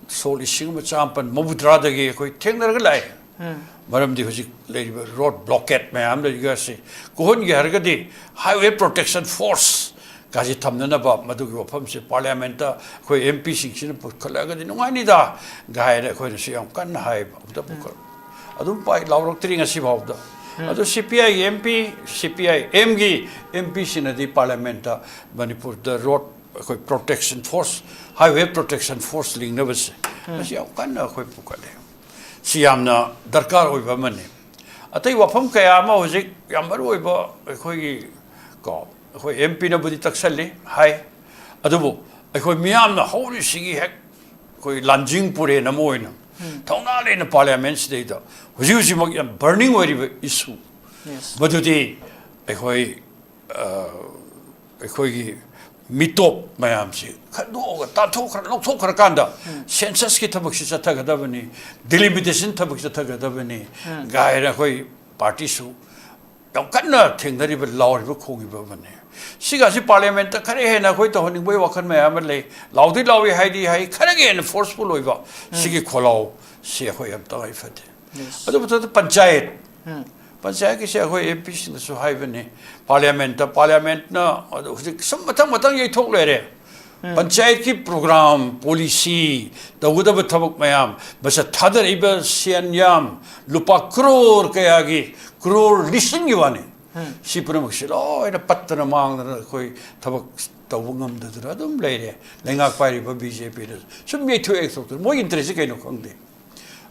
ꯁꯣꯛ ꯂꯤꯁꯤꯡ ꯑꯃ ꯆꯥꯃꯥꯄꯟ ꯃꯧꯗ꯭ꯔꯥꯗꯒꯤ ꯑꯩꯈꯣꯏ ꯊꯦꯡꯅꯔꯒ ꯂꯥꯛꯑꯦ꯫ ꯃꯔꯝꯗꯤ ꯍꯧꯖꯤꯛ ꯂꯩꯔꯤꯕ road blockade ꯃꯌꯥꯝ ꯂꯩꯔꯤꯕ ꯑꯁꯤ ꯀꯣꯛꯍꯟꯒꯦ ꯍꯥꯏꯔꯒꯗꯤ Highway Protection Force ꯀꯥꯁꯤ ꯊꯝꯅꯅꯕ ꯃꯗꯨꯒꯤ ꯋꯥꯐꯝꯁꯦ parliamentꯇ ꯑꯩꯈꯣꯏ ꯑꯦꯝ ꯄꯤꯁꯤꯡꯁꯤꯅ ꯄꯨꯈꯠꯂꯛꯑꯒꯗꯤ ꯅꯨꯡꯉꯥꯏꯅꯤꯗ ꯒꯥꯏꯅ ꯑꯩꯈꯣꯏꯅꯁꯨ ꯌꯥꯝ ꯀꯟꯅ ꯍꯥꯏꯕ꯫ ꯑꯝꯇ ꯄꯨꯈꯠ-, ꯑꯗꯨꯝ ꯄꯥꯏ ꯂꯥꯎꯔꯛꯇ꯭ꯔꯤ ꯉꯁꯤ ꯐꯥꯎꯕꯗ꯫ ꯑꯗꯣ ꯁꯤ ꯄꯤ ꯑꯥꯏꯒꯤ ꯑꯦꯝ ꯄꯤ, ꯁꯤ ꯄꯤ ꯑꯥꯏ ꯑꯦꯝꯒꯤ ꯑꯦꯝ ꯄꯤꯁꯤꯡꯅꯗꯤ parliamentꯇ ꯃꯅꯤꯄꯨꯔꯗ road ꯑꯩꯈꯣꯏ protection force, highway protection force ꯂꯤꯡꯅꯕꯁꯦ, ꯃꯁꯤ ꯌꯥꯝ ꯀꯟꯅ ꯑꯩꯈꯣꯏ ꯄꯨꯈꯠꯂꯦ꯫ ꯁꯤ ꯌꯥꯝꯅ ꯗꯔꯀꯥꯔ ꯑꯣꯏꯕ ꯑꯃꯅꯤ꯫ ꯑꯇꯩ ꯋꯥꯐꯝ ꯀꯌꯥ ꯑꯃ ꯍꯧꯖꯤꯛ ꯌꯥꯝ ꯃꯔꯨ ꯑꯣꯏꯕ ꯑꯩꯈꯣꯏꯒꯤ, ꯀꯣ, ꯑꯩꯈꯣꯏ M P ꯅꯕꯨꯗꯤ ꯇꯛꯁꯜꯂꯤ ꯍꯥꯏ, ꯑꯗꯨꯕꯨ ꯑꯩꯈꯣꯏ ꯃꯤꯌꯥꯝꯅ ꯍꯧꯔꯤꯁꯤꯒꯤ ꯍꯦꯛ ꯑꯩꯈꯣꯏ ꯂꯥꯟꯖꯤꯡ ꯄꯨꯔꯦꯟ ꯑꯃ ꯑꯣꯏꯅ ꯊꯧꯅꯥ ꯂꯩꯅ parliament ꯁꯤꯗꯩꯗ ꯍꯧꯖꯤꯛ ꯍꯧꯖꯤꯛꯃꯛ ꯌꯥꯝ burning ꯑꯣꯏꯔꯤꯕ issue ꯃꯗꯨꯗꯤ ꯑꯩꯈꯣꯏ, ꯑ, ꯑꯩꯈꯣꯏꯒꯤ ꯃꯤꯇꯣꯞ ꯃꯌꯥꯝꯁꯤ ꯈꯟꯗꯣꯛꯑꯒ ꯇꯥꯟꯊꯣꯛꯈ꯭ꯔ, ꯂꯧꯊꯣꯛꯈ꯭ꯔꯀꯥꯟꯗ census ꯀꯤ ꯊꯕꯛꯁꯤ ꯆꯠꯊꯒꯗꯕꯅꯤ, delimitation ꯊꯕꯛ ꯆꯠꯊꯒꯗꯕꯅꯤ ꯒꯥꯏꯅ ꯑꯩꯈꯣꯏ party ꯁꯨ ꯌꯥꯝ ꯀꯟꯅ ꯊꯦꯡꯅꯔꯤꯕ, ꯂꯥꯎꯔꯤꯕ, ꯈꯣꯡꯉꯤꯕ ꯑꯃꯅꯤ꯫ ꯁꯤꯒꯁꯤ parliament ꯇ ꯈꯔ ꯍꯦꯟꯅ ꯑꯩꯈꯣꯏ ꯇꯧꯍꯟꯅꯤꯡꯕꯒꯤ ꯋꯥꯈꯜ ꯃꯌꯥꯝ ꯑꯃ ꯂꯩ꯫ ꯂꯥꯎꯗꯤ ꯂꯥꯎꯏ, ꯍꯥꯏꯗꯤ ꯍꯥꯏ, ꯈꯔꯒ ꯍꯦꯟꯅ forceful ꯑꯣꯏꯕ ꯁꯤꯒꯤ ꯈꯣꯜꯂꯥꯎꯁꯤ ꯑꯩꯈꯣꯏ ꯌꯥꯝ ꯇꯉꯥꯏ ꯐꯗꯦ꯫ ꯑꯗꯨ ꯃꯊꯛꯇ ꯄꯟꯆꯥꯌꯠ, ꯄꯟꯆꯥꯌꯠꯀꯤꯁꯦ ꯑꯩꯈꯣꯏ M P ꯁꯤꯡꯅꯁꯨ ꯍꯥꯏꯕꯅꯤ, parliament ꯇ, parliament ꯅ ꯑꯗꯨ ꯍꯧꯖꯤꯛ ꯁꯨꯝ ꯃꯊꯪ ꯃꯊꯪ ꯌꯩꯊꯣꯛ ꯂꯩꯔꯦ꯫ ꯄꯟꯆꯥꯌꯠꯀꯤ program, policy, ꯇꯧꯒꯗꯕ ꯊꯕꯛ ꯃꯌꯥꯝ, ꯃꯁꯤꯗ ꯊꯥꯗꯔꯛꯏꯕ ꯁꯦꯟ ꯌꯥꯝ, ꯂꯨꯄꯥ ꯀ꯭ꯔꯣꯔ ꯀꯌꯥꯒꯤ, ꯀ꯭ꯔꯣꯔ ꯂꯤꯁꯤꯡꯒꯤ ꯋꯥꯅꯤ꯫ ꯁꯤ ꯄꯨꯝꯅꯃꯛꯁꯤ ꯂꯣꯏꯅ ꯄꯠꯇꯅ ꯃꯥꯡꯗꯅ ꯑꯩꯈꯣꯏ ꯊꯕꯛ ꯇꯧꯕ ꯉꯝꯗꯗꯅ ꯑꯗꯨꯝ ꯂꯩꯔꯦ꯫ ꯂꯩꯉꯥꯛ ꯄꯥꯏꯔꯤꯕ B J P ꯅ ꯁꯨꯝ ꯌꯩꯊꯣꯛ ꯌꯩꯊꯣꯛꯇꯅ, ꯃꯣꯏꯒꯤ interest ꯁꯤ ꯀꯩꯅꯣ ꯈꯪꯗꯦ꯫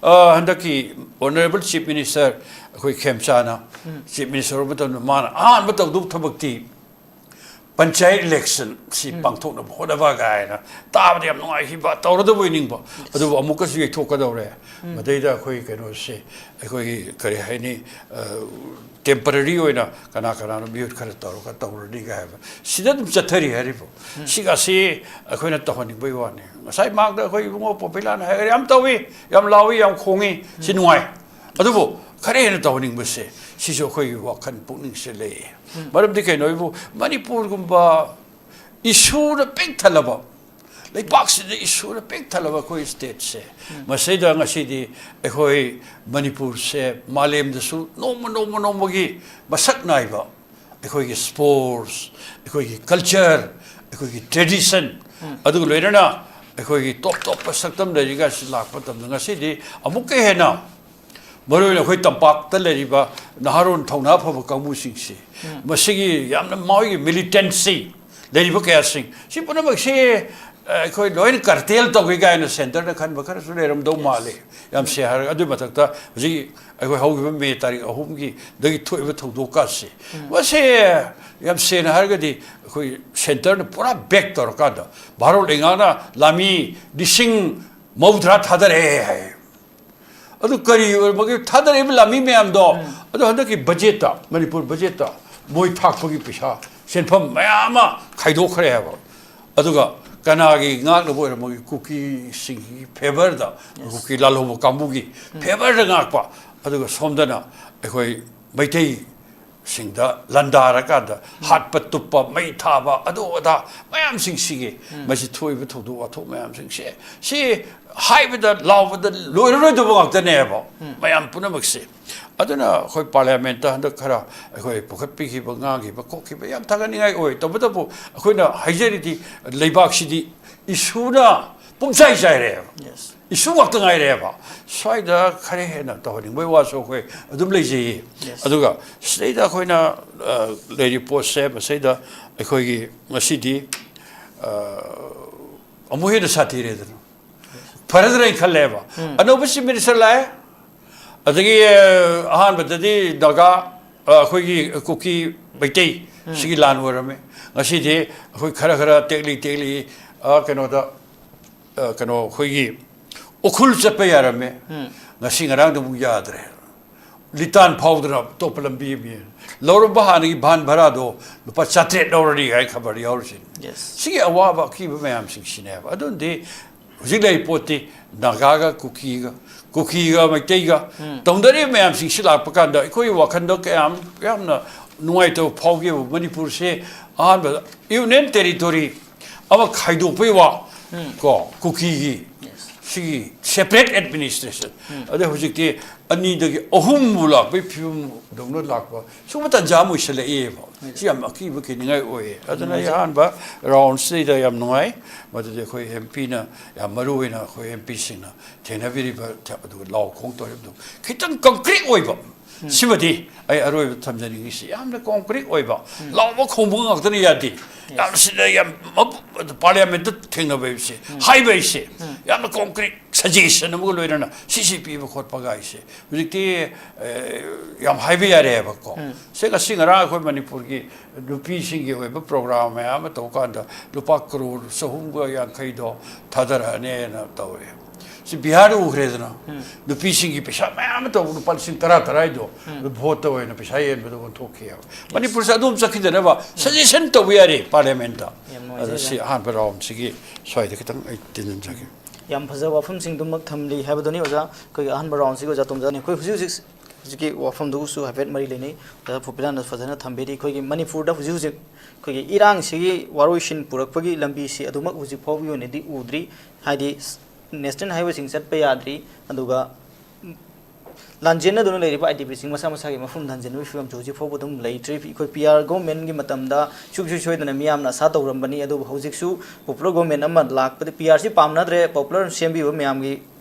ꯑ, ꯍꯟꯗꯛꯀꯤ honourable Chief Minister ꯑꯩꯈꯣꯏ ꯈꯦꯝꯆꯥꯅ Chief Minister ꯑꯣꯏꯕ ꯃꯇꯝꯗ ꯃꯥꯅ ꯑꯍꯥꯟꯕ ꯇꯧꯗꯧꯕ ꯊꯕꯛꯇꯤ ꯄꯟꯆꯥꯌꯠ election ꯁꯤ ꯄꯥꯡꯊꯣꯛꯅꯕ ꯍꯣꯠꯅꯕ ꯀꯥꯏꯅ ꯇꯥꯕꯗ ꯌꯥꯝ ꯅꯨꯡꯉꯥꯏꯈꯤꯕ, ꯇꯧꯔꯗꯕꯣꯏ ꯅꯤꯡꯕ꯫ ꯑꯗꯨꯕꯨ ꯑꯃꯨꯛꯀꯁꯨ ꯌꯩꯊꯣꯛꯀꯗꯧꯔꯦ꯫ ꯃꯗꯩꯗ ꯑꯩꯈꯣꯏ ꯀꯩꯅꯣꯁꯦ, ꯑꯩꯈꯣꯏꯒꯤ ꯀꯔꯤ ꯍꯥꯏꯅꯤ, ꯑ, temporary ꯑꯣꯏꯅ ꯀꯅꯥ ꯀꯅꯥꯅꯣ ꯃꯤꯍꯨꯠ ꯈꯔ ꯇꯧꯔꯒ ꯇꯧꯔꯅꯤ ꯀꯥꯏ ꯍꯥꯏꯕ꯫ ꯁꯤꯗ ꯑꯗꯨꯝ ꯆꯠꯊꯔꯤ ꯍꯥꯏꯔꯤꯕꯣ꯫ ꯁꯤꯒꯁꯤ ꯑꯩꯈꯣꯏꯅ ꯇꯧꯍꯟꯅꯤꯡꯕꯒꯤ ꯋꯥꯅꯤ꯫ ꯉꯁꯥꯏ ꯃꯥꯡꯗ ꯑꯩꯈꯣꯏ ꯏꯕꯨꯡꯉꯣ ꯄꯣꯄꯤꯂꯥꯅ ꯍꯥꯏꯈ꯭ꯔꯦ, ꯌꯥꯝ ꯇꯧꯏ, ꯌꯥꯝ ꯂꯥꯎꯏ, ꯌꯥꯝ ꯈꯣꯡꯉꯤ, ꯁꯤ ꯅꯨꯡꯉꯥꯏ꯫ ꯑꯗꯨꯕꯨ ꯈꯔ ꯍꯦꯟꯅ ꯇꯧꯍꯟꯅꯤꯡꯕꯁꯦ, ꯁꯤꯁꯨ ꯑꯩꯈꯣꯏꯒꯤ ꯋꯥꯈꯜ ꯄꯨꯛꯅꯤꯡꯁꯦ ꯂꯩꯌꯦ꯫ ꯃꯔꯝꯗꯤ ꯀꯩꯅꯣ ꯍꯥꯏꯕꯨ, ꯃꯅꯤꯄꯨꯔꯒꯨꯝꯕ issue ꯅ ꯄꯤꯛ ꯊꯜꯂꯕ, ꯂꯩꯕꯥꯛꯁꯤꯗ issue ꯅ ꯄꯤꯛ ꯊꯜꯂꯕ ꯑꯩꯈꯣꯏ state ꯁꯦ, ꯃꯁꯤꯗ ꯉꯁꯤꯗꯤ ꯑꯩꯈꯣꯏ ꯃꯅꯤꯄꯨꯔꯁꯦ ꯃꯥꯂꯦꯝꯗꯁꯨ ꯅꯣꯡꯃ, ꯅꯣꯡꯃ, ꯅꯣꯡꯃꯒꯤ ꯃꯁꯛ ꯅꯥꯏꯕ ꯑꯩꯈꯣꯏꯒꯤ sports, ꯑꯩꯈꯣꯏꯒꯤ culture, ꯑꯩꯈꯣꯏꯒꯤ tradition, ꯑꯗꯨꯒ ꯂꯣꯏꯅꯅ ꯑꯩꯈꯣꯏꯒꯤ ꯇꯣꯞ ꯇꯣꯞꯄ ꯁꯛꯇꯝ ꯂꯩꯔꯤꯒꯁꯤ ꯂꯥꯛꯄ ꯃꯇꯝꯗ, ꯉꯁꯤꯗꯤ ꯑꯃꯨꯛꯀ ꯍꯦꯟꯅ ꯃꯔꯨꯑꯣꯏꯅ ꯑꯩꯈꯣꯏ ꯇꯝꯄꯥꯛꯇ ꯂꯩꯔꯤꯕ ꯅꯍꯥꯔꯣꯟ ꯊꯧꯅꯥ ꯐꯕ ꯀꯥꯡꯕꯨꯁꯤꯡꯁꯤ, ꯃꯁꯤꯒꯤ ꯌꯥꯝꯅ ꯃꯈꯣꯏꯒꯤ militancy, ꯂꯩꯔꯤꯕ ꯀꯌꯥꯁꯤꯡ ꯁꯤ ꯄꯨꯝꯅꯃꯛꯁꯤ ꯑꯩꯈꯣꯏ ꯂꯣꯏꯅ ꯀꯔꯇꯦꯜ ꯇꯧꯒꯦ ꯀꯥꯏꯅ ꯁꯦꯟꯇꯔꯅ ꯈꯟꯕ ꯈꯔꯁꯨ ꯂꯩꯔꯝꯗꯧ ꯃꯥꯜꯂꯤ꯫ ꯌꯥꯝ ꯁꯦ ꯍꯥꯏꯔꯒ ꯑꯗꯨꯒꯤ ꯃꯊꯛꯇ ꯍꯧꯖꯤꯛ ꯑꯩꯈꯣꯏ ꯍꯧꯈꯤꯕ ꯃꯦ ꯇꯥꯔꯤꯛ ꯑꯍꯨꯝꯒꯤꯗꯒꯤ ꯊꯣꯛꯏꯕ ꯊꯧꯗꯣꯛꯀꯥꯁꯤ ꯃꯁꯦ ꯌꯥꯝ ꯁꯦꯡꯅ ꯍꯥꯏꯔꯒꯗꯤ ꯑꯩꯈꯣꯏ ꯁꯦꯟꯇꯔꯅ ꯄꯨꯔꯥ ꯕꯦꯛ ꯇꯧꯔꯀꯥꯟꯗ ꯚꯥꯔꯠ ꯂꯩꯉꯥꯛꯅ ꯂꯥꯃꯤ ꯂꯤꯁꯤꯡ ꯃꯧꯗ꯭ꯔꯥ ꯊꯥꯗꯔꯛꯑꯦ ꯍꯥꯏ꯫ ꯑꯗꯨ ꯀꯔꯤ ꯑꯣꯏꯔꯝꯕꯒꯦ? ꯊꯥꯗꯔꯛꯏꯕ ꯂꯥꯃꯤ ꯃꯌꯥꯝꯗꯣ ꯑꯗꯣ ꯍꯟꯗꯛꯀꯤ ꯕꯖꯦꯠꯇ, ꯃꯅꯤꯄꯨꯔ ꯕꯖꯦꯠꯇ ꯃꯣꯏ ꯊꯥꯛꯄꯒꯤ ꯄꯩꯁꯥ, ꯁꯦꯟꯐꯝ ꯃꯌꯥꯝ ꯑꯃ ꯈꯥꯏꯗꯣꯛꯈ꯭ꯔꯦ ꯍꯥꯏꯕ꯫ ꯑꯗꯨꯒ ꯀꯅꯥꯒꯤ ꯉꯥꯛꯅꯕ ꯑꯣꯏꯔꯝꯃꯒꯦ? ꯀꯨꯀꯤꯁꯤꯡꯒꯤ ꯐꯦꯚꯔꯗ, ꯀꯨꯀꯤ ꯂꯥꯜꯍꯧꯕ ꯀꯥꯡꯕꯨꯒꯤ ꯐꯦꯚꯔꯗ ꯉꯥꯛꯄ꯫ ꯑꯗꯨꯒ ꯁꯣꯝꯗꯅ ꯑꯩꯈꯣꯏ ꯃꯩꯇꯩꯁꯤꯡꯗ ꯂꯥꯟꯗꯥꯔꯀꯥꯟꯗ ꯍꯥꯠꯄ ꯇꯨꯞꯄ, ꯃꯩ ꯊꯥꯕ, ꯑꯗꯨ ꯑꯗꯥ ꯃꯌꯥꯝꯁꯤꯡꯁꯤꯒꯤ ꯃꯁꯤ ꯊꯣꯛꯏꯕ ꯊꯧꯗꯣꯛ ꯋꯥꯊꯣꯛ ꯃꯌꯥꯝꯁꯤꯡꯁꯦ, ꯁꯤ ꯍꯥꯏꯕꯗ ꯂꯥꯎꯕꯗ ꯂꯣꯏꯔꯔꯣꯏꯗꯕ ꯉꯥꯛꯇꯅꯦꯕ ꯃꯌꯥꯝ ꯄꯨꯝꯅꯃꯛꯁꯦ꯫ ꯑꯗꯨꯅ ꯑꯩꯈꯣꯏ ꯄꯥꯔꯂꯤꯌꯥꯃꯦꯟꯠꯇ ꯍꯟꯗꯛ ꯈꯔ ꯑꯩꯈꯣꯏ ꯄꯨꯈꯠꯄꯤꯈꯤꯕ, ꯉꯥꯡꯈꯤꯕ ꯈꯣꯠꯈꯤꯕ ꯌꯥꯝ ꯊꯥꯒꯠꯅꯤꯡꯉꯥꯏ ꯑꯣꯏ꯫ ꯇꯧꯕꯇꯕꯨ ꯑꯩꯈꯣꯏꯅ ꯍꯥꯏꯖꯔꯤꯗꯤ ꯂꯩꯕꯥꯛꯁꯤꯗꯤ ꯏꯁꯨꯅ ꯄꯨꯡꯆꯥꯏ ꯆꯥꯏꯔꯦꯕ꯫ ꯏꯁꯨ ꯉꯥꯛꯇ ꯉꯥꯏꯔꯦꯕ꯫ ꯁ꯭ꯋꯥꯏꯗ ꯈꯔ ꯍꯦꯟꯅ ꯇꯧꯍꯟꯅꯤꯡꯕꯒꯤ ꯋꯥꯁꯨ ꯑꯩꯈꯣꯏ ꯑꯗꯨꯝ ꯂꯩꯖꯩꯌꯦ꯫ ꯑꯗꯨꯒ ꯁꯤꯗꯩꯗ ꯑꯩꯈꯣꯏꯅ, ꯑ, ꯂꯩꯔꯤꯕ ꯄꯣꯠꯁꯦ ꯃꯁꯤꯗ ꯑꯩꯈꯣꯏꯒꯤ ꯉꯁꯤꯗꯤ, ꯑ, ꯑꯃꯨꯛ ꯍꯦꯟꯅ ꯁꯥꯊꯤꯔꯦꯗꯅ꯫ ꯐꯔꯗ꯭ꯔꯥ ꯍꯥꯏꯅ ꯈꯜꯂꯦꯕ꯫ ꯑꯅꯧꯕ ꯆꯤꯐ ꯃꯤꯅꯤꯁꯇꯔ ꯂꯥꯛꯑꯦ꯫ ꯑꯗꯒꯤ, ꯑ, ꯑꯍꯥꯟꯕꯗꯗꯤ ꯅꯥꯒꯥ, ꯑ, ꯑꯩꯈꯣꯏꯒꯤ ꯀꯨꯀꯤ ꯃꯩꯇꯩ ꯁꯤꯒꯤ ꯂꯥꯟ ꯑꯣꯏꯔꯝꯃꯦ꯫ ꯉꯁꯤꯗꯤ ꯑꯩꯈꯣꯏ ꯈꯔ ꯈꯔ ꯇꯦꯛꯂꯤ ꯇꯦꯛꯂꯤ, ꯑ, ꯀꯩꯅꯣꯗ, ꯑ, ꯀꯩꯅꯣ ꯑꯩꯈꯣꯏꯒꯤ ꯎꯈ꯭ꯔꯨꯜ ꯆꯠꯄ ꯌꯥꯔꯝꯃꯦ꯫ ꯉꯁꯤ ꯉꯔꯥꯡꯗ ꯑꯃꯨꯛ ꯌꯥꯗ꯭ꯔꯦ꯫ ꯂꯤꯇꯥꯟ ꯐꯥꯎꯗꯅ ꯑꯇꯣꯞꯄ ꯂꯝꯕꯤ ꯑꯃ ꯌꯦꯡꯉꯦ꯫ ꯂꯧꯔꯝꯕ ꯍꯥꯟꯅꯒꯤ ꯚꯥꯟ ꯚꯔꯥꯗꯣ ꯂꯨꯄꯥ ꯆꯥꯇ꯭ꯔꯦꯠ ꯂꯧꯔꯅꯤ ꯍꯥꯏꯅ ꯈꯕꯔ ꯌꯥꯎꯔꯤꯁꯤꯅꯤ꯫ ꯁꯤꯒꯤ ꯑꯋꯥꯕ ꯑꯀꯤꯕ ꯃꯌꯥꯝꯁꯤꯡꯁꯤꯅꯦꯕ꯫ ꯑꯗꯨꯅꯗꯤ ꯍꯧꯖꯤꯛ ꯂꯩꯔꯤꯕ ꯄꯣꯠꯇꯤ ꯅꯥꯒꯥꯒ ꯀꯨꯀꯤꯒ, ꯀꯨꯀꯤꯒ ꯃꯩꯇꯩꯒ ꯇꯧꯅꯔꯤꯕ ꯃꯌꯥꯝꯁꯤꯡꯁꯤ ꯂꯥꯛꯄ ꯀꯥꯟꯗ ꯑꯩꯈꯣꯏꯒꯤ ꯋꯥꯈꯜꯗ ꯀꯌꯥꯝ ꯌꯥꯝꯅ ꯅꯨꯡꯉꯥꯏꯇꯕ ꯐꯥꯎꯒꯦꯕꯨ꯫ ꯃꯅꯤꯄꯨꯔꯁꯦ ꯑꯍꯥꯟꯕꯗ ꯌꯨꯅꯤꯌꯟ ꯇꯦꯔꯤꯇꯣꯔꯤ ꯑꯃ ꯈꯥꯏꯗꯣꯛꯄꯩ ꯋꯥ, ꯀꯣ, ꯀꯨꯀꯤꯒꯤ ꯁꯤꯒꯤ ꯁꯦꯄꯔꯦꯠ ꯑꯦꯗꯃꯤꯅꯤꯁꯇ꯭ꯔꯦꯁꯟ꯫ ꯑꯗꯩ ꯍꯧꯖꯤꯛꯇꯤ ꯑꯅꯤꯗꯒꯤ ꯑꯍꯨꯝꯕꯨ ꯂꯥꯛꯄꯒꯤ ꯐꯤꯕꯝꯗꯧꯅ ꯂꯥꯛꯄ ꯁꯤꯒꯨꯝꯕ ꯇꯥꯟꯖꯥ ꯑꯃ ꯑꯣꯏꯁꯜꯂꯛꯑꯦꯕ꯫ ꯁꯤ ꯌꯥꯝ ꯑꯀꯤꯕ ꯀꯤꯅꯤꯡꯉꯥꯏ ꯑꯣꯏꯌꯦ꯫ ꯑꯗꯨꯅ ꯑꯩ ꯑꯍꯥꯟꯕ ꯔꯥꯎꯟꯁꯤꯗꯩꯗ ꯌꯥꯝ ꯅꯨꯡꯉꯥꯏ꯫ ꯃꯗꯨꯗꯤ ꯑꯩꯈꯣꯏ ꯑꯦꯝ ꯄꯤꯅ, ꯌꯥꯝ ꯃꯔꯨ ꯑꯣꯏꯅ ꯑꯩꯈꯣꯏ ꯑꯦꯝ ꯄꯤꯁꯤꯡꯅ ꯊꯦꯡꯅꯕꯤꯔꯤꯕ, ꯑꯗꯨꯒ ꯂꯥꯎ ꯈꯣꯡ ꯇꯧꯔꯤꯕꯗꯨ ꯈꯤꯇꯪ ꯀꯪꯀ꯭ꯔꯤꯠ ꯑꯣꯏꯕ꯫ ꯁꯤꯃꯗꯤ ꯑꯩ ꯑꯔꯣꯏꯕ ꯊꯝꯖꯅꯤꯡꯉꯤꯁꯤ, ꯌꯥꯝꯅ ꯀꯪꯀ꯭ꯔꯤꯠ ꯑꯣꯏꯕ, ꯂꯥꯎꯕ ꯈꯣꯡꯕ ꯉꯥꯛꯇꯅ ꯌꯥꯗꯦ꯫ ꯌꯥꯝ ꯁꯤꯗ ꯌꯥꯝ ꯃꯕꯨ-, ꯄꯥꯔꯂꯤꯌꯥꯃꯦꯟꯠꯇ ꯊꯦꯡꯅꯕ ꯍꯥꯏꯕꯁꯦ, ꯍꯥꯏꯕ ꯍꯥꯏꯁꯦ, ꯌꯥꯝꯅ ꯀꯣꯡꯀ꯭ꯔꯤꯠ ꯁꯖꯦꯁꯟ ꯑꯃꯒ ꯂꯣꯏꯅꯅ ꯁꯤ ꯁꯤ ꯄꯤꯕ ꯈꯣꯠꯄꯒ ꯍꯥꯏꯁꯦ ꯍꯧꯖꯤꯛꯇꯤ, ꯑꯦ, ꯌꯥꯝ ꯍꯥꯏꯕ ꯌꯥꯔꯦꯕꯀꯣ꯫ ꯁꯤ ꯉꯁꯤ ꯉꯔꯥꯡ ꯑꯩꯈꯣꯏ ꯃꯅꯤꯄꯨꯔꯒꯤ ꯅꯨꯄꯤꯁꯤꯡꯒꯤ ꯑꯣꯏꯕ ꯄ꯭ꯔꯣꯒ꯭ꯔꯥꯝ ꯃꯌꯥꯝ ꯑꯃ ꯇꯧꯕ ꯀꯥꯟꯗ ꯂꯨꯄꯥ ꯀꯔꯣꯔ ꯆꯍꯨꯝꯒ ꯌꯥꯡꯈꯩꯗꯣ ꯊꯥꯗꯔꯛꯑꯅꯦꯅ ꯇꯧꯋꯦ꯫ ꯁꯤ ꯕꯤꯍꯥꯔꯗ ꯎꯈ꯭ꯔꯦꯗꯅ, ꯅꯨꯄꯤꯁꯤꯡꯒꯤ ꯄꯩꯁꯥ ꯃꯌꯥꯝ ꯑꯃ ꯇꯧꯕ, ꯂꯨꯄꯥ ꯂꯤꯁꯤꯡ ꯇꯔꯥ ꯇꯔꯥ ꯍꯥꯏꯗꯣ ꯚꯣꯠꯇ ꯑꯣꯏꯅ ꯄꯩꯁꯥ ꯌꯦꯟꯕꯗ ꯑꯣꯟꯊꯣꯛꯈꯤꯑꯕ꯫ ꯃꯅꯤꯄꯨꯔꯁꯦ ꯑꯗꯨꯝ ꯆꯠꯈꯤꯗꯅꯕ ꯁꯖꯦꯁꯟ ꯇꯧꯕ ꯌꯥꯔꯦ ꯄꯥꯔꯂꯤꯌꯥꯃꯦꯟꯠꯇ꯫ ꯌꯥꯝ ꯅꯨꯡꯉꯥꯏꯖꯔꯦ, ꯑꯗꯣ ꯁꯤ ꯑꯣꯖꯥ꯫ ꯑꯍꯥꯟꯕ ꯔꯥꯎꯟꯁꯤꯒꯤ ꯁ꯭ꯋꯥꯏꯗ ꯈꯤꯇꯪ ꯑꯩ ꯇꯤꯟꯖꯟꯖꯒꯦ꯫ ꯌꯥꯝ ꯐꯖꯕ ꯋꯥꯐꯝꯁꯤꯡꯗꯨꯃꯛ ꯊꯝꯂꯤ ꯍꯥꯏꯕꯗꯨꯅꯤ, ꯑꯣꯖꯥ꯫ ꯑꯩꯈꯣꯏꯒꯤ ꯑꯍꯥꯟꯕ ꯔꯥꯎꯟꯁꯤꯒꯤ ꯑꯣꯖꯥ ꯇꯣꯝꯖꯥꯅꯤ꯫ ꯑꯩꯈꯣꯏ ꯍꯧꯖꯤꯛ ꯍꯧꯖꯤꯛ ꯍꯧꯖꯤꯛꯀꯤ ꯋꯥꯐꯝꯗꯨꯒꯁꯨ ꯍꯥꯏꯐꯦꯠ ꯃꯔꯤ ꯂꯩꯅꯩ꯫ ꯑꯣꯖꯥ ꯄꯣꯄꯤꯂꯥꯅ ꯐꯖꯅ ꯊꯝꯕꯤꯔꯤ꯫ ꯑꯩꯈꯣꯏꯒꯤ ꯃꯅꯤꯄꯨꯔꯗ ꯍꯧꯖꯤꯛ ꯍꯧꯖꯤꯛ ꯑꯩꯈꯣꯏꯒꯤ ꯏꯔꯥꯡꯁꯤꯒꯤ ꯋꯥꯔꯣꯏꯁꯤꯟ ꯄꯨꯔꯛꯄꯒꯤ ꯂꯝꯕꯤꯁꯤ ꯑꯗꯨꯃꯛ ꯍꯧꯖꯤꯛ ꯐꯥꯎꯕꯒꯤ ꯑꯣꯏꯅꯗꯤ ꯎꯗ꯭ꯔꯤ꯫ ꯍꯥꯏꯗꯤ, ꯅꯦꯁꯅꯦꯜ ꯍꯥꯏꯋꯦꯁꯤꯡ ꯆꯠꯄ ꯌꯥꯗ꯭ꯔꯤ꯫ ꯑꯗꯨꯒ ꯂꯥꯟꯖꯦꯟꯅꯗꯨꯅ ꯂꯩꯔꯤꯕ ꯑꯥꯏ ꯗꯤ ꯄꯤꯁꯤꯡ ꯃꯁꯥ ꯃꯁꯥꯒꯤ ꯃꯐꯝꯗ ꯍꯟꯖꯤꯟꯕꯒꯤ ꯐꯤꯕꯝꯁꯨ ꯍꯧꯖꯤꯛ ꯐꯥꯎꯕ ꯑꯗꯨꯝ ꯂꯩꯇ꯭ꯔꯤ꯫ ꯑꯩꯈꯣꯏ ꯄꯤ ꯑꯥꯔ ꯒꯣꯚꯔꯟꯃꯦꯟꯠꯀꯤ ꯃꯇꯝꯗ ꯁꯨꯡꯁꯣꯏ ꯁꯣꯏꯗꯅ ꯃꯤꯌꯥꯝꯅ ꯑꯁꯥ ꯇꯧꯔꯝꯕꯅꯤ꯫ ꯑꯗꯨꯕꯨ ꯍꯧꯖꯤꯛꯁꯨ ꯄꯣꯄꯨꯂꯔ ꯒꯣꯚꯔꯟꯃꯦꯟꯠ ꯑꯃ ꯂꯥꯛꯄꯗ ꯄꯤ ꯑꯥꯔꯁꯤ ꯄꯥꯝꯅꯗ꯭ꯔꯦ꯫ ꯄꯣꯄꯨꯂꯔ ꯁꯦꯝꯕꯤꯕ ꯃꯌꯥꯝꯒꯤ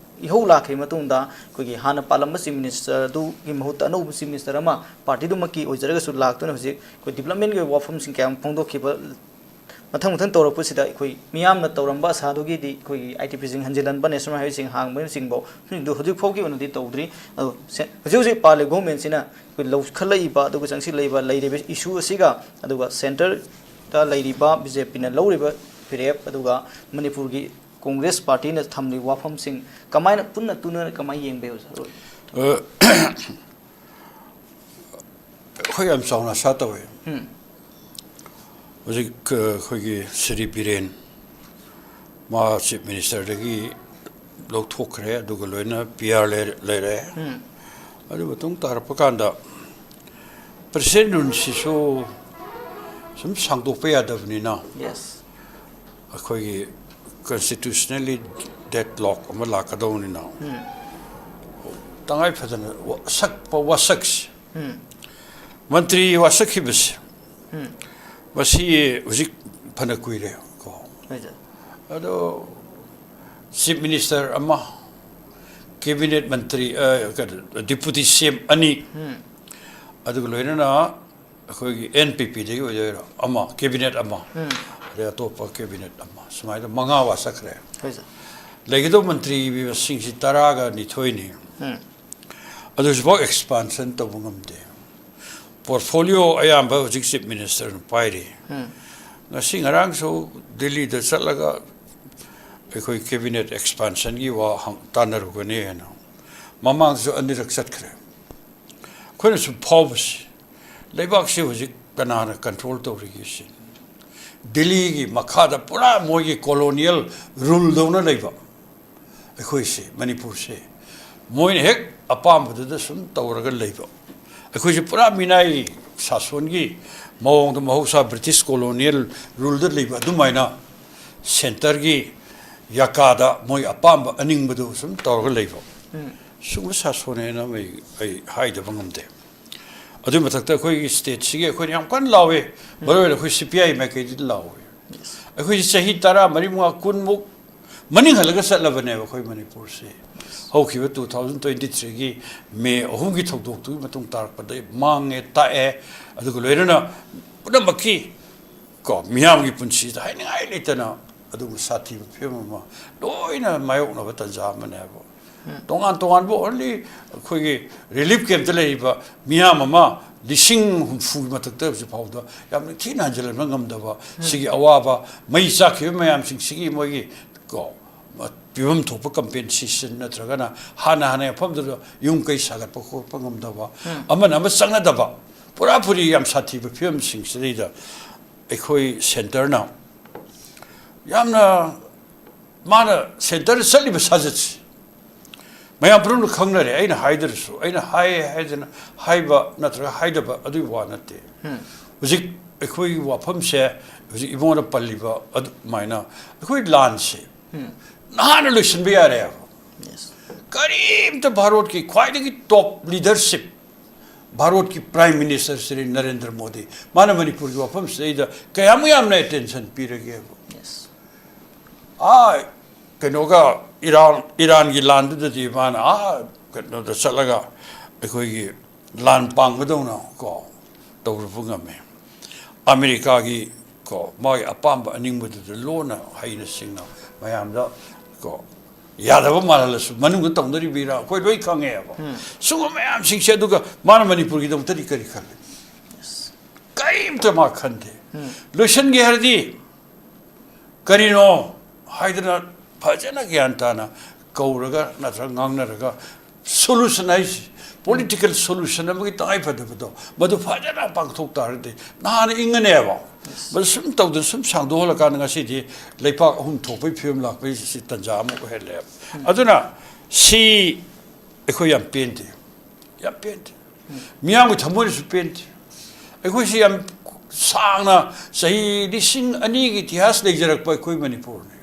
ꯏꯍꯧ ꯂꯥꯛꯈꯤꯕ ꯃꯇꯨꯡꯗ ꯑꯩꯈꯣꯏꯒꯤ ꯍꯥꯟꯅ ꯄꯥꯜꯂꯝꯕ ꯆꯤꯐ ꯃꯤꯅꯤꯁꯇꯔ ꯑꯗꯨꯒꯤ ꯃꯍꯨꯠꯇ ꯑꯅꯧꯕ ꯆꯤꯐ ꯃꯤꯅꯤꯁꯇꯔ ꯑꯃ ꯄꯥꯔꯇꯤꯗꯨꯃꯛꯀꯤ ꯑꯣꯏꯖꯔꯒꯁꯨ ꯂꯥꯛꯇꯨꯅ ꯍꯧꯖꯤꯛ ꯑꯩꯈꯣꯏ ꯗꯤꯕ꯭ꯂꯞꯃꯦꯟꯠꯀꯤ ꯑꯣꯏꯕ ꯋꯥꯐꯝꯁꯤꯡ ꯀꯌꯥ ꯑꯃ ꯐꯣꯡꯗꯣꯛꯈꯤꯕ ꯃꯊꯪ ꯃꯊꯪ ꯇꯧꯔꯛꯄꯁꯤꯗ ꯑꯩꯈꯣꯏ ꯃꯤꯌꯥꯝꯅ ꯇꯧꯔꯝꯕ ꯑꯁꯥꯗꯨꯒꯤꯗꯤ ꯑꯩꯈꯣꯏꯒꯤ ꯑꯥꯏ ꯗꯤ ꯄꯤꯁꯤꯡ ꯍꯟꯖꯤꯜꯍꯟꯕ, ꯅꯦꯁꯅꯦꯜ ꯍꯥꯏꯋꯦꯁꯤꯡ ꯍꯥꯡꯕꯅꯆꯤꯡꯕ ꯁꯤꯡꯗꯨ ꯍꯧꯖꯤꯛ ꯐꯥꯎꯒꯤ ꯑꯣꯏꯅꯗꯤ ꯇꯧꯗ꯭ꯔꯤ꯫ ꯑꯗꯣ ꯁꯦ-, ꯍꯧꯖꯤꯛ ꯍꯧꯖꯤꯛ ꯄꯥꯜꯂꯤꯕ ꯒꯣꯚꯔꯟꯃꯦꯟꯠꯁꯤꯅ ꯑꯩꯈꯣꯏ ꯂꯧꯈꯠꯂꯛꯏꯕ ꯑꯗꯨꯒ ꯆꯪꯁꯤꯜꯂꯛꯏꯕ ꯂꯩꯔꯤꯕ ꯏꯁꯨ ꯑꯁꯤꯒ ꯑꯗꯨꯒ ꯁꯦꯟꯇꯔꯗ ꯂꯩꯔꯤꯕ ꯕꯤ ꯖꯦ ꯄꯤꯅ ꯂꯧꯔꯤꯕ ꯐꯤꯔꯦꯞ ꯑꯗꯨꯒ ꯃꯅꯤꯄꯨꯔꯒꯤ ꯀꯣꯡꯒ꯭ꯔꯦꯁ ꯄꯥꯔꯇꯤꯅ ꯊꯝꯂꯤꯕ ꯋꯥꯐꯝꯁꯤꯡ ꯀꯃꯥꯏꯅ ꯄꯨꯟꯅ ꯇꯨꯅ ꯀꯃꯥꯏꯅ ꯌꯦꯡꯕ ꯌꯥꯏ, ꯑꯣꯖꯥ? ꯑ, ꯑꯩꯈꯣꯏ ꯌꯥꯝ ꯆꯥꯎꯅ ꯑꯁꯥ ꯇꯧꯋꯦ꯫ ꯎꯝ꯫ ꯍꯧꯖꯤꯛ, ꯑ, ꯑꯩꯈꯣꯏꯒꯤ ꯁ꯭ꯔꯤ ꯕꯤꯔꯦꯟ, ꯃꯥ ꯆꯤꯐ ꯃꯤꯅꯤꯁꯇꯔꯗꯒꯤ ꯂꯧꯊꯣꯛꯈ꯭ꯔꯦ, ꯑꯗꯨꯒ ꯂꯣꯏꯅ ꯄꯤ ꯑꯥꯔ ꯂꯩꯔꯦ꯫ ꯎꯝ꯫ ꯑꯗꯨ ꯃꯇꯨꯡ ꯇꯥꯔꯛꯄ ꯀꯥꯟꯗ ꯄ꯭ꯔꯁꯤꯗꯦꯟꯠ ꯔꯨꯜꯁꯤꯁꯨ ꯁꯨꯝ ꯁꯥꯡꯗꯣꯛꯄ ꯌꯥꯗꯕꯅꯤꯅ, ꯌꯦꯁ꯫ ꯑꯩꯈꯣꯏꯒꯤ ꯀꯟꯁꯇꯤꯇ꯭ꯌꯨꯁꯅꯦꯜꯂꯤ ꯗꯦꯗꯂꯣꯛ ꯑꯃ ꯂꯥꯛꯀꯗꯧꯕꯅꯤꯅ, ꯎꯝ꯫ ꯇꯉꯥꯏ ꯐꯗꯅ ꯋꯥ-, ꯁꯛꯄ ꯋꯥꯁꯛꯁꯦ, ꯎꯝ꯫ ꯃꯟꯇ꯭ꯔꯤ ꯋꯥꯁꯛꯈꯤꯕꯁꯦ, ꯎꯝ꯫ ꯃꯁꯤ ꯍꯧꯖꯤꯛ ꯐꯅ ꯀꯨꯏꯔꯦ ꯀꯣ꯫ ꯍꯣꯏ, ꯁꯥꯔ꯫ ꯑꯗꯣ ꯆꯤꯐ ꯃꯤꯅꯤꯁꯇꯔ ꯑꯃ, ꯀꯦꯕꯤꯅꯦꯠ ꯃꯟꯇ꯭ꯔꯤ, ꯑ, ꯀꯩꯅꯣ, ꯗꯤꯄꯨꯇꯤ ꯁꯤ ꯑꯦꯝ ꯑꯅꯤ, ꯎꯝ꯫ ꯑꯗꯨꯒ ꯂꯣꯏꯅꯅ ꯑꯩꯈꯣꯏꯒꯤ ꯑꯦꯟ ꯄꯤ ꯄꯤꯗꯒꯤ ꯑꯣꯏꯗꯣꯏꯔꯣ, ꯑꯃ, ꯀꯦꯕꯤꯅꯦꯠ ꯑꯃ, ꯑꯗꯩ ꯑꯇꯣꯞꯄ ꯀꯦꯕꯤꯅꯦꯠ ꯑꯃ, ꯁꯨꯃꯥꯏꯅ ꯃꯉꯥ ꯋꯥꯁꯛꯈ꯭ꯔꯦ꯫ ꯍꯣꯏ, ꯁꯥꯔ꯫ ꯂꯩꯒꯗꯧꯕ ꯃꯟꯇ꯭ꯔꯤ ꯃꯁꯤꯡꯁꯤ ꯇꯔꯥꯒ ꯅꯤꯊꯣꯏꯅꯤ꯫ ꯎꯝ꯫ ꯑꯗꯨ ꯍꯧꯖꯤꯛꯐꯥꯎ ꯑꯦꯛꯁꯄꯥꯟꯁꯟ ꯇꯧꯕ ꯉꯝꯗꯦ꯫ ꯄꯣꯔꯠꯐꯣꯂꯤꯑꯣ ꯑꯌꯥꯝꯕ ꯍꯧꯖꯤꯛ ꯆꯤꯐ ꯃꯤꯅꯤꯁꯇꯔꯅ ꯄꯥꯏꯔꯤ꯫ ꯎꯝ꯫ ꯉꯁꯤ ꯉꯔꯥꯡꯁꯨ ꯗꯤꯜꯂꯤꯗ ꯆꯠꯂꯒ ꯑꯩꯈꯣꯏ ꯀꯦꯕꯤꯅꯦꯠ ꯑꯦꯛꯁꯄꯥꯟꯁꯟꯒꯤ ꯋꯥ ꯍꯪ-, ꯇꯥꯟꯅꯔꯨꯒꯅꯤ ꯍꯥꯏꯅ ꯃꯃꯥꯡꯗꯁꯨ ꯑꯅꯤꯔꯛ ꯆꯠꯈ꯭ꯔꯦ꯫ ꯑꯩꯈꯣꯏꯅ ꯁꯨꯝ ꯐꯥꯎꯕꯁꯤ, ꯂꯩꯕꯥꯛꯁꯤ ꯍꯧꯖꯤꯛ ꯀꯅꯥꯅ ꯀꯟꯇ꯭ꯔꯣꯜ ꯇꯧꯔꯤꯒꯦ ꯁꯤꯅꯤ꯫ ꯗꯤꯜꯂꯤꯒꯤ ꯃꯈꯥꯗ ꯄꯨꯔꯥ ꯃꯣꯏꯒꯤ ꯀꯣꯂꯣꯅꯤꯌꯦꯜ ꯔꯨꯜꯗꯧꯅ ꯂꯩꯕ ꯑꯩꯈꯣꯏꯁꯦ, ꯃꯅꯤꯄꯨꯔꯁꯦ, ꯃꯣꯏꯅ ꯍꯦꯛ ꯑꯄꯥꯝꯕꯗꯨꯗ ꯁꯨꯝ ꯇꯧꯔꯒ ꯂꯩꯕ꯫ ꯑꯩꯈꯣꯏꯁꯦ ꯄꯨꯔꯥ ꯃꯤꯅꯥꯏ ꯁꯥꯁꯣꯟꯒꯤ ꯃꯑꯣꯡꯗ, ꯃꯍꯧꯁꯥ ꯕ꯭ꯔꯤꯇꯤꯁ ꯀꯣꯂꯣꯅꯤꯌꯦꯜ ꯔꯨꯜꯗ ꯂꯩꯕ ꯑꯗꯨꯃꯥꯏꯅ ꯁꯦꯟꯇꯔꯒꯤ ꯌꯥꯀꯥꯗ ꯃꯣꯏ ꯑꯄꯥꯝꯕ ꯑꯅꯤꯡꯕꯗꯨ ꯁꯨꯝ ꯇꯧꯔꯒ ꯂꯩꯕ꯫ ꯎꯝ꯫ ꯁꯤꯒꯨꯝꯕ ꯁꯥꯁꯣꯟꯅꯦꯅ ꯑꯩ, ꯑꯩ ꯍꯥꯏꯗꯕ ꯉꯝꯗꯦ꯫ ꯑꯗꯨꯒꯤ ꯃꯊꯛꯇ ꯑꯩꯈꯣꯏꯒꯤ ꯁ꯭ꯇꯦꯠꯁꯤꯒꯤ ꯑꯩꯈꯣꯏꯅ ꯌꯥꯝ ꯀꯟꯅ ꯂꯥꯎꯋꯦ, ꯃꯔꯨꯑꯣꯏꯅ ꯑꯩꯈꯣꯏ ꯁꯤ ꯄꯤ ꯑꯥꯏ ꯃꯥꯏꯀꯩꯗꯤ ꯂꯥꯎꯋꯦ꯫ ꯌꯦꯁ꯫ ꯑꯩꯈꯣꯏꯁꯤ ꯆꯍꯤ ꯇꯔꯥ, ꯃꯔꯤ, ꯃꯉꯥ, ꯀꯨꯟꯃꯨꯛ ꯃꯅꯤꯡ ꯍꯜꯂꯒ ꯆꯠꯂꯕꯅꯦꯕ ꯑꯩꯈꯣꯏ ꯃꯅꯤꯄꯨꯔꯁꯦ꯫ ꯍꯧꯈꯤꯕ ꯇꯨ ꯊꯥꯎꯖꯟ ꯇ꯭ꯋꯦꯟꯇꯤ ꯊ꯭ꯔꯤꯒꯤ ꯃꯦ ꯑꯍꯨꯝꯒꯤ ꯊꯧꯗꯣꯛꯇꯨꯒꯤ ꯃꯇꯨꯡ ꯇꯥꯔꯛꯄꯗ ꯃꯥꯡꯉꯦ, ꯇꯥꯛꯑꯦ, ꯑꯗꯨꯒ ꯂꯣꯏꯅꯅ ꯄꯨꯝꯅꯃꯛꯀꯤ ꯀꯣ, ꯃꯤꯌꯥꯝꯒꯤ ꯄꯨꯟꯁꯤꯗ ꯍꯥꯏꯅꯤꯡꯉꯥꯏ ꯂꯩꯇꯅ ꯑꯗꯨꯒꯨꯝꯕ ꯁꯥꯊꯤꯕ ꯐꯤꯕꯝ ꯑꯃ ꯂꯣꯏꯅ ꯃꯥꯌꯣꯛꯅꯕ ꯇꯥꯟꯖꯥ ꯑꯃꯅꯦꯕ꯫ ꯎꯝ꯫ ꯇꯣꯉꯥꯟ ꯇꯣꯉꯥꯟꯕ only ꯑꯩꯈꯣꯏꯒꯤ ꯔꯤꯂꯤꯐ ꯀꯦꯝꯞꯇ ꯂꯩꯔꯤꯕ ꯃꯤꯌꯥꯝ ꯑꯃ ꯂꯤꯁꯤꯡ ꯍꯨꯝꯐꯨꯒꯤ ꯃꯊꯛꯇ ꯍꯧꯖꯤꯛ ꯐꯥꯎꯗ ꯌꯥꯝ ꯅꯤꯡꯊꯤꯅ ꯍꯟꯖꯤꯜꯍꯟꯕ ꯉꯝꯗꯕ, ꯎꯝ, ꯁꯤꯒꯤ ꯑꯋꯥꯕ, ꯃꯩ ꯆꯥꯛꯈꯤꯕ ꯃꯌꯥꯝꯁꯤꯡꯁꯤꯒꯤ ꯃꯣꯏꯒꯤ ꯀꯣ, ꯄꯤꯐꯝ ꯊꯣꯛꯄ ꯀꯝꯄꯦꯟꯁꯦꯁꯟ ꯅꯠꯇ꯭ꯔꯒꯅ ꯍꯥꯟꯅ ꯍꯥꯟꯅ ꯃꯐꯝꯗꯨꯗ ꯌꯨꯝ ꯀꯩ ꯁꯥꯒꯠꯄ ꯈꯣꯠꯄ ꯉꯝꯗꯕ, ꯎꯝ, ꯑꯃꯅ ꯑꯃ ꯆꯪꯅꯗꯕ, ꯄꯨꯔꯥ ꯄꯨꯔꯤ ꯌꯥꯝ ꯁꯥꯊꯤꯕ ꯐꯤꯕꯝꯁꯤꯡꯁꯤꯗꯩꯗ ꯑꯩꯈꯣꯏ ꯁꯦꯟꯇꯔꯅ ꯌꯥꯝꯅ, ꯃꯥꯅ ꯁꯦꯟꯇꯔꯗ ꯆꯠꯂꯤꯕ ꯁꯥꯖꯠꯁꯤ ꯃꯌꯥꯝ ꯄꯨꯝꯅꯃꯛꯅ ꯈꯪꯅꯔꯦ꯫ ꯑꯩꯅ ꯍꯥꯏꯗ꯭ꯔꯁꯨ, ꯑꯩꯅ ꯍꯥꯏ ꯍꯥꯏꯗꯅ ꯍꯥꯏꯕ ꯅꯠꯇ꯭ꯔꯒ ꯍꯥꯏꯗꯕ ꯑꯗꯨꯒꯤ ꯋꯥ ꯅꯠꯇꯦ꯫ ꯎꯝ꯫ ꯍꯧꯖꯤꯛ ꯑꯩꯈꯣꯏꯒꯤ ꯋꯥꯐꯝꯁꯦ, ꯍꯧꯖꯤꯛ ꯏꯕꯨꯡꯉꯣꯅ ꯄꯜꯂꯤꯕ ꯑꯗꯨꯃꯥꯏꯅ ꯑꯩꯈꯣꯏ ꯂꯥꯟꯁꯦ, ꯎꯝ, ꯅꯍꯥꯟꯅ ꯂꯣꯏꯁꯤꯟꯕ ꯌꯥꯔꯦꯕ꯫ ꯌꯦꯁ꯫ ꯀꯔꯤꯝꯇ ꯚꯥꯔꯠꯀꯤ ꯈ꯭ꯋꯥꯏꯗꯒꯤ ꯇꯣꯞ ꯂꯤꯗꯔꯁꯤꯞ, ꯚꯥꯔꯠꯀꯤ ꯄ꯭ꯔꯥꯏꯝ ꯃꯤꯅꯤꯁꯇꯔ ꯁ꯭ꯔꯤ ꯅꯔꯦꯟꯗ꯭ꯔ ꯃꯣꯗꯤ, ꯃꯥꯅ ꯃꯅꯤꯄꯨꯔꯒꯤ ꯋꯥꯐꯝꯁꯤꯗꯩꯗ ꯀꯌꯥꯃꯨꯛ ꯌꯥꯝꯅ ꯑꯦꯇꯦꯟꯁꯟ ꯄꯤꯔꯒꯦꯕ? ꯌꯦꯁ꯫ ꯑꯥ, ꯀꯩꯅꯣꯒ, ꯏꯔꯥꯟ, ꯏꯔꯥꯟꯒꯤ ꯂꯥꯟꯗꯨꯗꯗꯤ ꯃꯥꯅ ꯑꯥ ꯀꯩꯅꯣꯗ ꯆꯠꯂꯒ ꯑꯩꯈꯣꯏꯒꯤ ꯂꯥꯟ ꯄꯥꯡꯕꯗꯧꯅ ꯀꯣ, ꯇꯧꯔꯨꯕ ꯉꯝꯃꯦ꯫ ꯑꯃꯦꯔꯤꯀꯥꯒꯤ ꯀꯣ ꯃꯥꯒꯤ ꯑꯄꯥꯝꯕ ꯑꯅꯤꯡꯕꯗꯨꯗ ꯂꯣꯟꯅ ꯍꯩꯅ ꯁꯤꯡꯅ ꯃꯌꯥꯝꯗ ꯀꯣ ꯌꯥꯗꯕ ꯃꯥꯜꯍꯜꯂꯁꯨ ꯃꯅꯨꯡꯗ ꯇꯧꯅꯔꯤꯕꯤꯔꯥ ꯑꯩꯈꯣꯏ ꯂꯣꯏ ꯈꯪꯉꯦꯕ꯫ ꯁꯤꯒꯨꯝꯕ ꯃꯌꯥꯝꯁꯤꯡꯁꯦ ꯑꯗꯨꯒ ꯃꯥꯅ ꯃꯅꯤꯄꯨꯔꯒꯤꯗꯃꯛꯇꯗꯤ ꯀꯔꯤ ꯈꯜꯂꯤ? ꯀꯔꯤꯝꯇ ꯃꯥ ꯈꯟꯗꯦ꯫ ꯂꯣꯏꯁꯤꯟꯒꯦ ꯍꯥꯏꯔꯗꯤ ꯀꯔꯤꯅꯣ ꯍꯥꯏꯗꯅ ꯐꯖꯅ ꯒ꯭ꯌꯥꯟ ꯇꯥꯅ ꯀꯧꯔꯒ ꯅꯠꯇ꯭ꯔꯒ ꯉꯥꯡꯅꯔꯒ solution ꯍꯥꯏꯁꯤ, political solution ꯑꯃꯒꯤ ꯇꯉꯥꯏ ꯐꯗꯕꯗꯣ ꯃꯗꯨ ꯐꯖꯅ ꯄꯥꯡꯊꯣꯛ ꯇꯥꯔꯗꯤ ꯅꯍꯥꯟꯅ ꯏꯪꯉꯅꯦꯕ꯫ ꯃꯗꯨ ꯁꯨꯝ ꯇꯧꯗꯅ ꯁꯨꯝ ꯁꯥꯡꯗꯣꯛꯍꯜꯂꯀꯥꯟꯗ ꯉꯁꯤꯗꯤ ꯂꯩꯄꯥꯛ ꯑꯍꯨꯝ ꯊꯣꯛꯄꯒꯤ ꯐꯤꯕꯝ ꯂꯥꯛꯄꯒꯤ ꯁꯤ ꯇꯥꯟꯖꯥ ꯑꯃ ꯑꯣꯏꯍꯜꯂꯦꯕ꯫ ꯑꯗꯨꯅ ꯁꯤ ꯑꯩꯈꯣꯏ ꯌꯥꯝ ꯄꯦꯟꯗꯦ, ꯌꯥꯝ ꯄꯦꯟꯗꯦ꯫ ꯃꯤꯌꯥꯝꯒꯤ ꯊꯃꯣꯏꯅꯁꯨ ꯄꯦꯟꯗꯦ꯫ ꯑꯩꯈꯣꯏꯁꯤ ꯌꯥꯝ ꯁꯥꯡꯅ ꯆꯍꯤ ꯂꯤꯁꯤꯡ ꯑꯅꯤꯒꯤ ꯏꯇꯤꯍꯥꯁ ꯂꯩꯖꯔꯛꯄ ꯑꯩꯈꯣꯏ ꯃꯅꯤꯄꯨꯔꯅꯤ꯫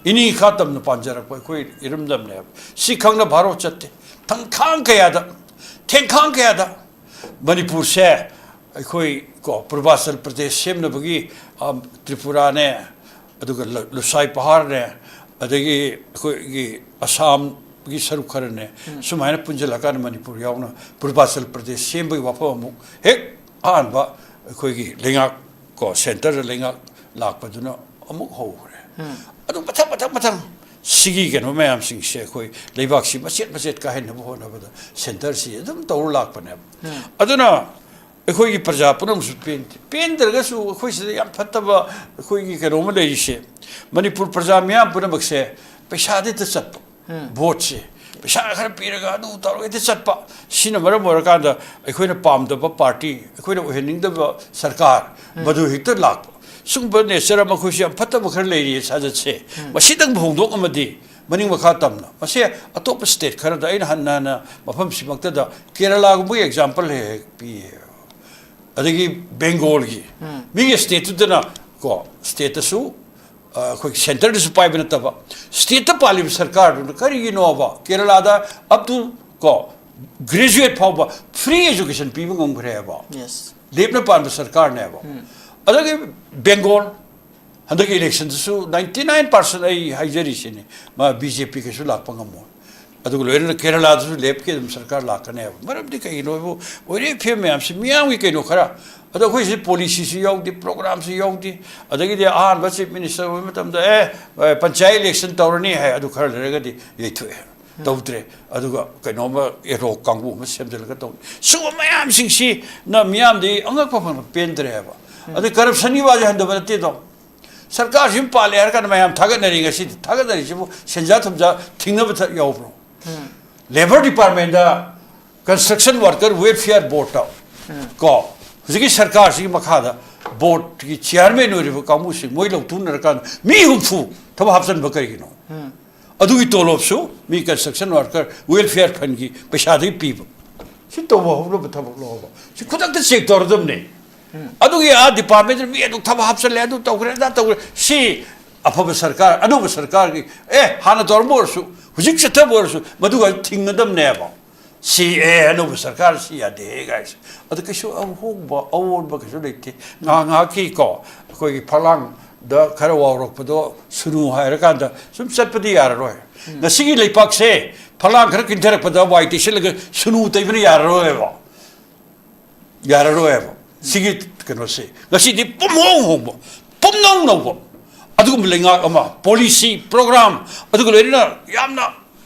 ꯏꯅꯤꯡ ꯏꯈꯥ ꯇꯝꯅ ꯄꯥꯟꯖꯔꯛꯄ ꯑꯩꯈꯣꯏ ꯏꯔꯝꯗꯝꯅꯦꯕ꯫ ꯁꯤ ꯈꯪꯅ ꯚꯥꯔꯣꯠ ꯆꯠꯇꯦ꯫ ꯊꯪꯈꯥꯡ ꯀꯌꯥꯗ, ꯊꯦꯡꯈꯥꯡ ꯀꯌꯥꯗ ꯃꯅꯤꯄꯨꯔꯁꯦ ꯑꯩꯈꯣꯏ ꯀꯣ ꯄꯨꯔꯕꯥꯆꯜ ꯄ꯭ꯔꯗꯦꯁ ꯁꯦꯝꯅꯕꯒꯤ, ꯑ, ꯇ꯭ꯔꯤꯄꯨꯔꯥꯅꯦ, ꯑꯗꯨꯒ ꯂ-, ꯂꯨꯁꯥꯏ ꯄꯍꯥꯔꯅꯦ, ꯑꯗꯒꯤ ꯑꯩꯈꯣꯏꯒꯤ ꯑꯁꯥꯝꯒꯤ ꯁꯔꯨꯛ ꯈꯔꯅꯦ, ꯁꯨꯃꯥꯏꯅ ꯄꯨꯟꯁꯤꯜꯂꯀꯥꯟꯗ ꯃꯅꯤꯄꯨꯔ ꯌꯥꯎꯅ ꯄꯨꯔꯕꯥꯆꯜ ꯄ꯭ꯔꯗꯦꯁ ꯁꯦꯝꯕꯒꯤ ꯋꯥꯐꯝ ꯑꯃꯨꯛ ꯍꯦꯛ ꯑꯍꯥꯟꯕ ꯑꯩꯈꯣꯏꯒꯤ ꯂꯩꯉꯥꯛ ꯀꯣ centreꯗ ꯂꯩꯉꯥꯛ ꯂꯥꯛꯄꯗꯨꯅ ꯑꯃꯨꯛ ꯍꯧꯈ꯭ꯔꯦ꯫ ꯑꯗꯨ ꯃꯊꯪ ꯃꯊꯪ ꯃꯊꯪ ꯁꯤꯒꯤ ꯀꯩꯅꯣ ꯃꯌꯥꯝꯁꯤꯡꯁꯦ ꯑꯩꯈꯣꯏ ꯂꯩꯕꯥꯛꯁꯤ ꯃꯆꯦꯠ ꯃꯆꯦꯠ ꯀꯥꯏꯍꯟꯅꯕ ꯍꯣꯠꯅꯕꯗ centreꯁꯤ ꯑꯗꯨꯝ ꯇꯧꯔ ꯂꯥꯛꯄꯅꯦꯕ꯫ ꯑꯗꯨꯅ ꯑꯩꯈꯣꯏꯒꯤ ꯄ꯭ꯔꯖꯥ ꯄꯨꯝꯅꯃꯛꯁꯨ ꯄꯦꯟꯗꯦ꯫ ꯄꯦꯟꯗ꯭ꯔꯒꯁꯨ ꯑꯩꯈꯣꯏ ꯁꯤꯗ ꯌꯥꯝ ꯐꯠꯇꯕ ꯑꯩꯈꯣꯏꯒꯤ ꯀꯩꯅꯣꯝꯃ ꯂꯩꯔꯤꯁꯦ, ꯃꯅꯤꯄꯨꯔ ꯄ꯭ꯔꯖꯥ ꯃꯤꯌꯥꯝ ꯄꯨꯝꯅꯃꯛꯁꯦ ꯄꯩꯁꯥꯗ ꯍꯦꯛꯇ ꯆꯠꯄ꯫ ꯚꯣꯠꯁꯦ ꯄꯩꯁꯥ ꯈꯔ ꯄꯤꯔꯒ ꯑꯗꯨ ꯇꯧꯔꯒ ꯍꯦꯛꯇ ꯆꯠꯄ꯫ ꯁꯤꯅ ꯃꯔꯝ ꯑꯣꯏꯔꯀꯥꯟꯗ ꯑꯩꯈꯣꯏꯅ ꯄꯥꯝꯗꯕ ꯄꯥꯔꯇꯤ, ꯑꯩꯈꯣꯏꯅ ꯑꯣꯏꯍꯟꯅꯤꯡꯗꯕ ꯁꯔꯀꯥꯔ, ꯃꯗꯨ ꯍꯦꯛꯇ ꯂꯥꯛꯄ꯫ ꯁꯤꯒꯨꯝꯕ nature ꯑꯃ ꯑꯩꯈꯣꯏꯁꯨ ꯌꯥꯝ ꯐꯠꯇꯕ ꯈꯔ ꯂꯩꯔꯤꯌꯦ ꯁꯥꯖꯠꯁꯦ꯫ ꯃꯁꯤꯗꯪ ꯍꯣꯡꯗꯣꯛꯑꯝꯃꯗꯤ ꯃꯅꯤꯡ ꯃꯈꯥ ꯇꯝꯅ꯫ ꯃꯁꯤ ꯑꯇꯣꯞꯄ state ꯈꯔꯗ ꯑꯩꯅ ꯍꯟꯅ ꯍꯟꯅ ꯃꯐꯝꯁꯤꯃꯛꯇꯗ ꯀꯦꯔꯂꯥꯒꯨꯝꯕꯒꯤ example ꯍꯦꯛ ꯍꯦꯛ ꯄꯤꯌꯦ꯫ ꯑꯗꯒꯤ ꯕꯦꯡꯒꯣꯜꯒꯤ ꯃꯤꯒꯤ stateꯇꯨꯗꯅ ꯀꯣ stateꯇꯁꯨ, ꯑ, ꯑꯩꯈꯣꯏ centreꯗꯁꯨ ꯄꯥꯏꯕ ꯅꯠꯇꯕ stateꯇ ꯄꯥꯜꯂꯤꯕ ꯁꯔꯀꯥꯔꯗꯨꯅ ꯀꯔꯤꯒꯤꯅꯣꯕ ꯀꯦꯔꯂꯥꯗ up to ꯀꯣ graduate ꯐꯥꯎꯕ free education ꯄꯤꯕ ꯉꯝꯈ꯭ꯔꯦꯕ? ꯂꯦꯞꯅ ꯄꯥꯟꯕ ꯁꯔꯀꯥꯔꯅꯦꯕ꯫ ꯑꯗꯒꯤ ꯕꯦꯡꯒꯣꯜ ꯍꯟꯗꯛꯀꯤ electionꯗꯁꯨ ninety nine percent ꯑꯩ ꯍꯥꯏꯖꯔꯤꯁꯤꯅꯤ, ꯃꯥ BJP ꯀꯩꯁꯨ ꯂꯥꯛꯄ ꯉꯝꯃꯣꯏ꯫ ꯑꯗꯨꯒ ꯂꯣꯏꯅꯅ ꯀꯦꯔꯂꯥꯗꯁꯨ ꯂꯦꯞꯀꯤ ꯑꯗꯨꯝ ꯁꯔꯀꯥꯔ ꯂꯥꯛꯀꯅꯦꯕ꯫ ꯃꯔꯝꯗꯤ ꯀꯩꯒꯤꯅꯣ ꯍꯥꯏꯕꯨ, ꯑꯣꯏꯔꯛꯏ ꯐꯤꯕꯝ ꯃꯌꯥꯝꯁꯤ ꯃꯤꯌꯥꯝꯒꯤ ꯀꯩꯅꯣ ꯈꯔ, ꯑꯗꯣ ꯑꯩꯈꯣꯏꯁꯤ ꯄꯣꯂꯤꯁꯤꯁꯨ ꯌꯥꯎꯗꯦ, ꯄ꯭ꯔꯣꯒ꯭ꯔꯥꯝꯁꯨ ꯌꯥꯎꯗꯦ, ꯑꯗꯒꯤꯗꯤ ꯑꯍꯥꯟꯕ ꯆꯤꯐ ꯃꯤꯅꯤꯁꯇꯔ ꯑꯣꯏꯕ ꯃꯇꯝꯗ ꯑꯦ, ꯄꯟꯆꯥꯌꯠ ꯏꯂꯦꯛꯁꯟ ꯇꯧꯔꯅꯤ ꯍꯥꯏ, ꯑꯗꯨ ꯈꯔ ꯂꯩꯔꯒꯗꯤ ꯌꯩꯊꯣꯛꯑꯦ, ꯇꯧꯗ꯭ꯔꯦ꯫ ꯑꯗꯨꯒ ꯀꯩꯅꯣꯝꯃ ꯑꯦꯗ ꯍꯣꯛ ꯀꯥꯡꯕꯨ ꯑꯃ ꯁꯦꯝꯖꯤꯜꯂꯒ ꯇꯧꯅꯤ꯫ ꯁꯤꯒꯨꯝꯕ ꯃꯌꯥꯝꯁꯤꯡꯁꯤꯅ ꯃꯤꯌꯥꯝꯗꯤ ꯑꯉꯛꯄ ꯐꯪꯅ ꯄꯦꯟꯗ꯭ꯔꯦ ꯍꯥꯏꯕ꯫ ꯑꯗꯩ ꯀꯔꯞꯁꯟꯒꯤ ꯋꯥꯁꯦ ꯍꯟꯊꯕ ꯅꯠꯇꯦꯗꯣ꯫ ꯁꯔꯀꯥꯔꯁꯤ ꯑꯃ ꯄꯥꯜꯂꯦ ꯍꯥꯏꯔ ꯀꯥꯟꯗ ꯃꯌꯥꯝ ꯊꯥꯒꯠꯅꯔꯤ꯫ ꯉꯁꯤꯗꯤ ꯊꯥꯒꯠꯅꯔꯤꯁꯤꯕꯨ ꯁꯦꯟꯖꯥ ꯊꯨꯝꯖꯥ ꯊꯤꯡꯅꯕ ꯊ-, ꯌꯥꯎꯕ꯭ꯔꯣ? ꯂꯦꯕꯔ ꯗꯤꯄꯥꯔꯠꯃꯦꯟꯗ ꯀꯟꯁꯇ꯭ꯔꯛꯁꯟ ꯋꯥꯔꯀꯔ ꯋꯦꯜꯐꯤꯌꯔ ꯕꯣꯔꯗꯇ ꯀꯣ, ꯍꯧꯖꯤꯛꯀꯤ ꯁꯔꯀꯥꯔꯁꯤꯒꯤ ꯃꯈꯥꯗ ꯕꯣꯔꯗꯀꯤ ꯆꯤꯌꯥꯔꯃꯦꯟ ꯑꯣꯏꯔꯤꯕ ꯀꯥꯡꯕꯨꯁꯤ ꯃꯣꯏ ꯂꯧꯊꯣꯛꯅꯔꯀꯥꯟꯗ ꯃꯤ ꯍꯨꯝꯐꯨ ꯊꯕꯛ ꯍꯥꯞꯆꯤꯟꯕ ꯀꯔꯤꯒꯤꯅꯣ? ꯑꯗꯨꯒꯤ ꯇꯣꯂꯣꯞꯁꯨ ꯃꯤ ꯀꯟꯁꯇ꯭ꯔꯛꯁꯟ ꯋꯥꯔꯀꯔ ꯋꯦꯜꯐꯤꯌꯔ ꯐꯟꯒꯤ ꯄꯩꯁꯥꯗꯒꯤ ꯄꯤꯕ꯫ ꯁꯤ ꯇꯧꯕ ꯍꯧꯅꯕ ꯊꯕꯛ ꯂꯧꯕ꯫ ꯁꯤ ꯈꯨꯗꯛꯇ ꯆꯦꯛ ꯇꯧꯔꯗꯕꯅꯦ꯫ ꯑꯗꯨꯒꯤ ꯑꯥ ꯗꯤꯄꯥꯔꯠꯃꯦꯟꯗ ꯃꯤ ꯑꯗꯨ ꯊꯕꯛ ꯍꯥꯞꯆꯜꯂꯦ, ꯑꯗꯨ ꯇꯧꯈ꯭ꯔꯦ, ꯑꯗꯥ ꯇꯧꯈ꯭ꯔꯦ꯫ ꯁꯤ ꯑꯐꯕ ꯁꯔꯀꯥꯔ, ꯑꯅꯧꯕ ꯁꯔꯀꯥꯔꯒꯤ, ꯑꯦ, ꯍꯥꯟꯅ ꯇꯧꯔꯝꯕ ꯑꯣꯏꯔꯁꯨ, ꯍꯧꯖꯤꯛ ꯆꯠꯊꯕ ꯑꯣꯏꯔꯁꯨ, ꯃꯗꯨꯒ ꯊꯤꯡꯒꯗꯕꯅꯦꯕ꯫ ꯁꯤ, ꯑꯦ, ꯑꯅꯧꯕ ꯁꯔꯀꯥꯔ ꯁꯤ ꯌꯥꯗꯦ ꯀꯥꯏꯁꯦ꯫ ꯑꯗꯨ ꯀꯩꯁꯨ ꯑꯍꯣꯡꯕ, ꯑꯑꯣꯟꯕ ꯀꯩꯁꯨ ꯂꯩꯇꯦ꯫ ꯉꯥꯏꯍꯥꯛ ꯉꯥꯏꯍꯥꯛꯀꯤꯀꯣ, ꯑꯩꯈꯣꯏꯒꯤ ꯐꯛꯂꯥꯡꯗ ꯈꯔ ꯋꯥꯎꯔꯛꯄꯗꯣ ꯁꯨꯅꯨ ꯍꯥꯏꯔꯀꯥꯟꯗ ꯁꯨꯝ ꯆꯠꯄꯗꯤ ꯌꯥꯔꯔꯣꯏ꯫ ꯉꯁꯤꯒꯤ ꯂꯩꯄꯥꯛꯁꯦ ꯐꯛꯂꯥꯡ ꯈꯔ ꯀꯤꯟꯊꯔꯛꯄꯗ ꯋꯥꯏ ꯇꯩꯁꯤꯜꯂꯒ ꯁꯨꯅꯨ ꯇꯩꯕꯅ ꯌꯥꯔꯔꯣꯏꯕ꯫ ꯌꯥꯔꯔꯣꯏꯕ꯫ ꯁꯤꯒꯤ ꯀꯩꯅꯣꯁꯦ ꯉꯁꯤꯗꯤ ꯄꯨꯝꯍꯣꯡ ꯍꯣꯡꯕ, ꯄꯨꯝꯅꯧ ꯅꯧꯕ ꯑꯗꯨꯒꯨꯝꯕ ꯂꯩꯉꯥꯛ ꯑꯃ, ꯄꯣꯂꯤꯁꯤ, ꯄ꯭ꯔꯣꯒ꯭ꯔꯥꯝ, ꯑꯗꯨꯒ ꯂꯣꯏꯅꯅ ꯌꯥꯝꯅ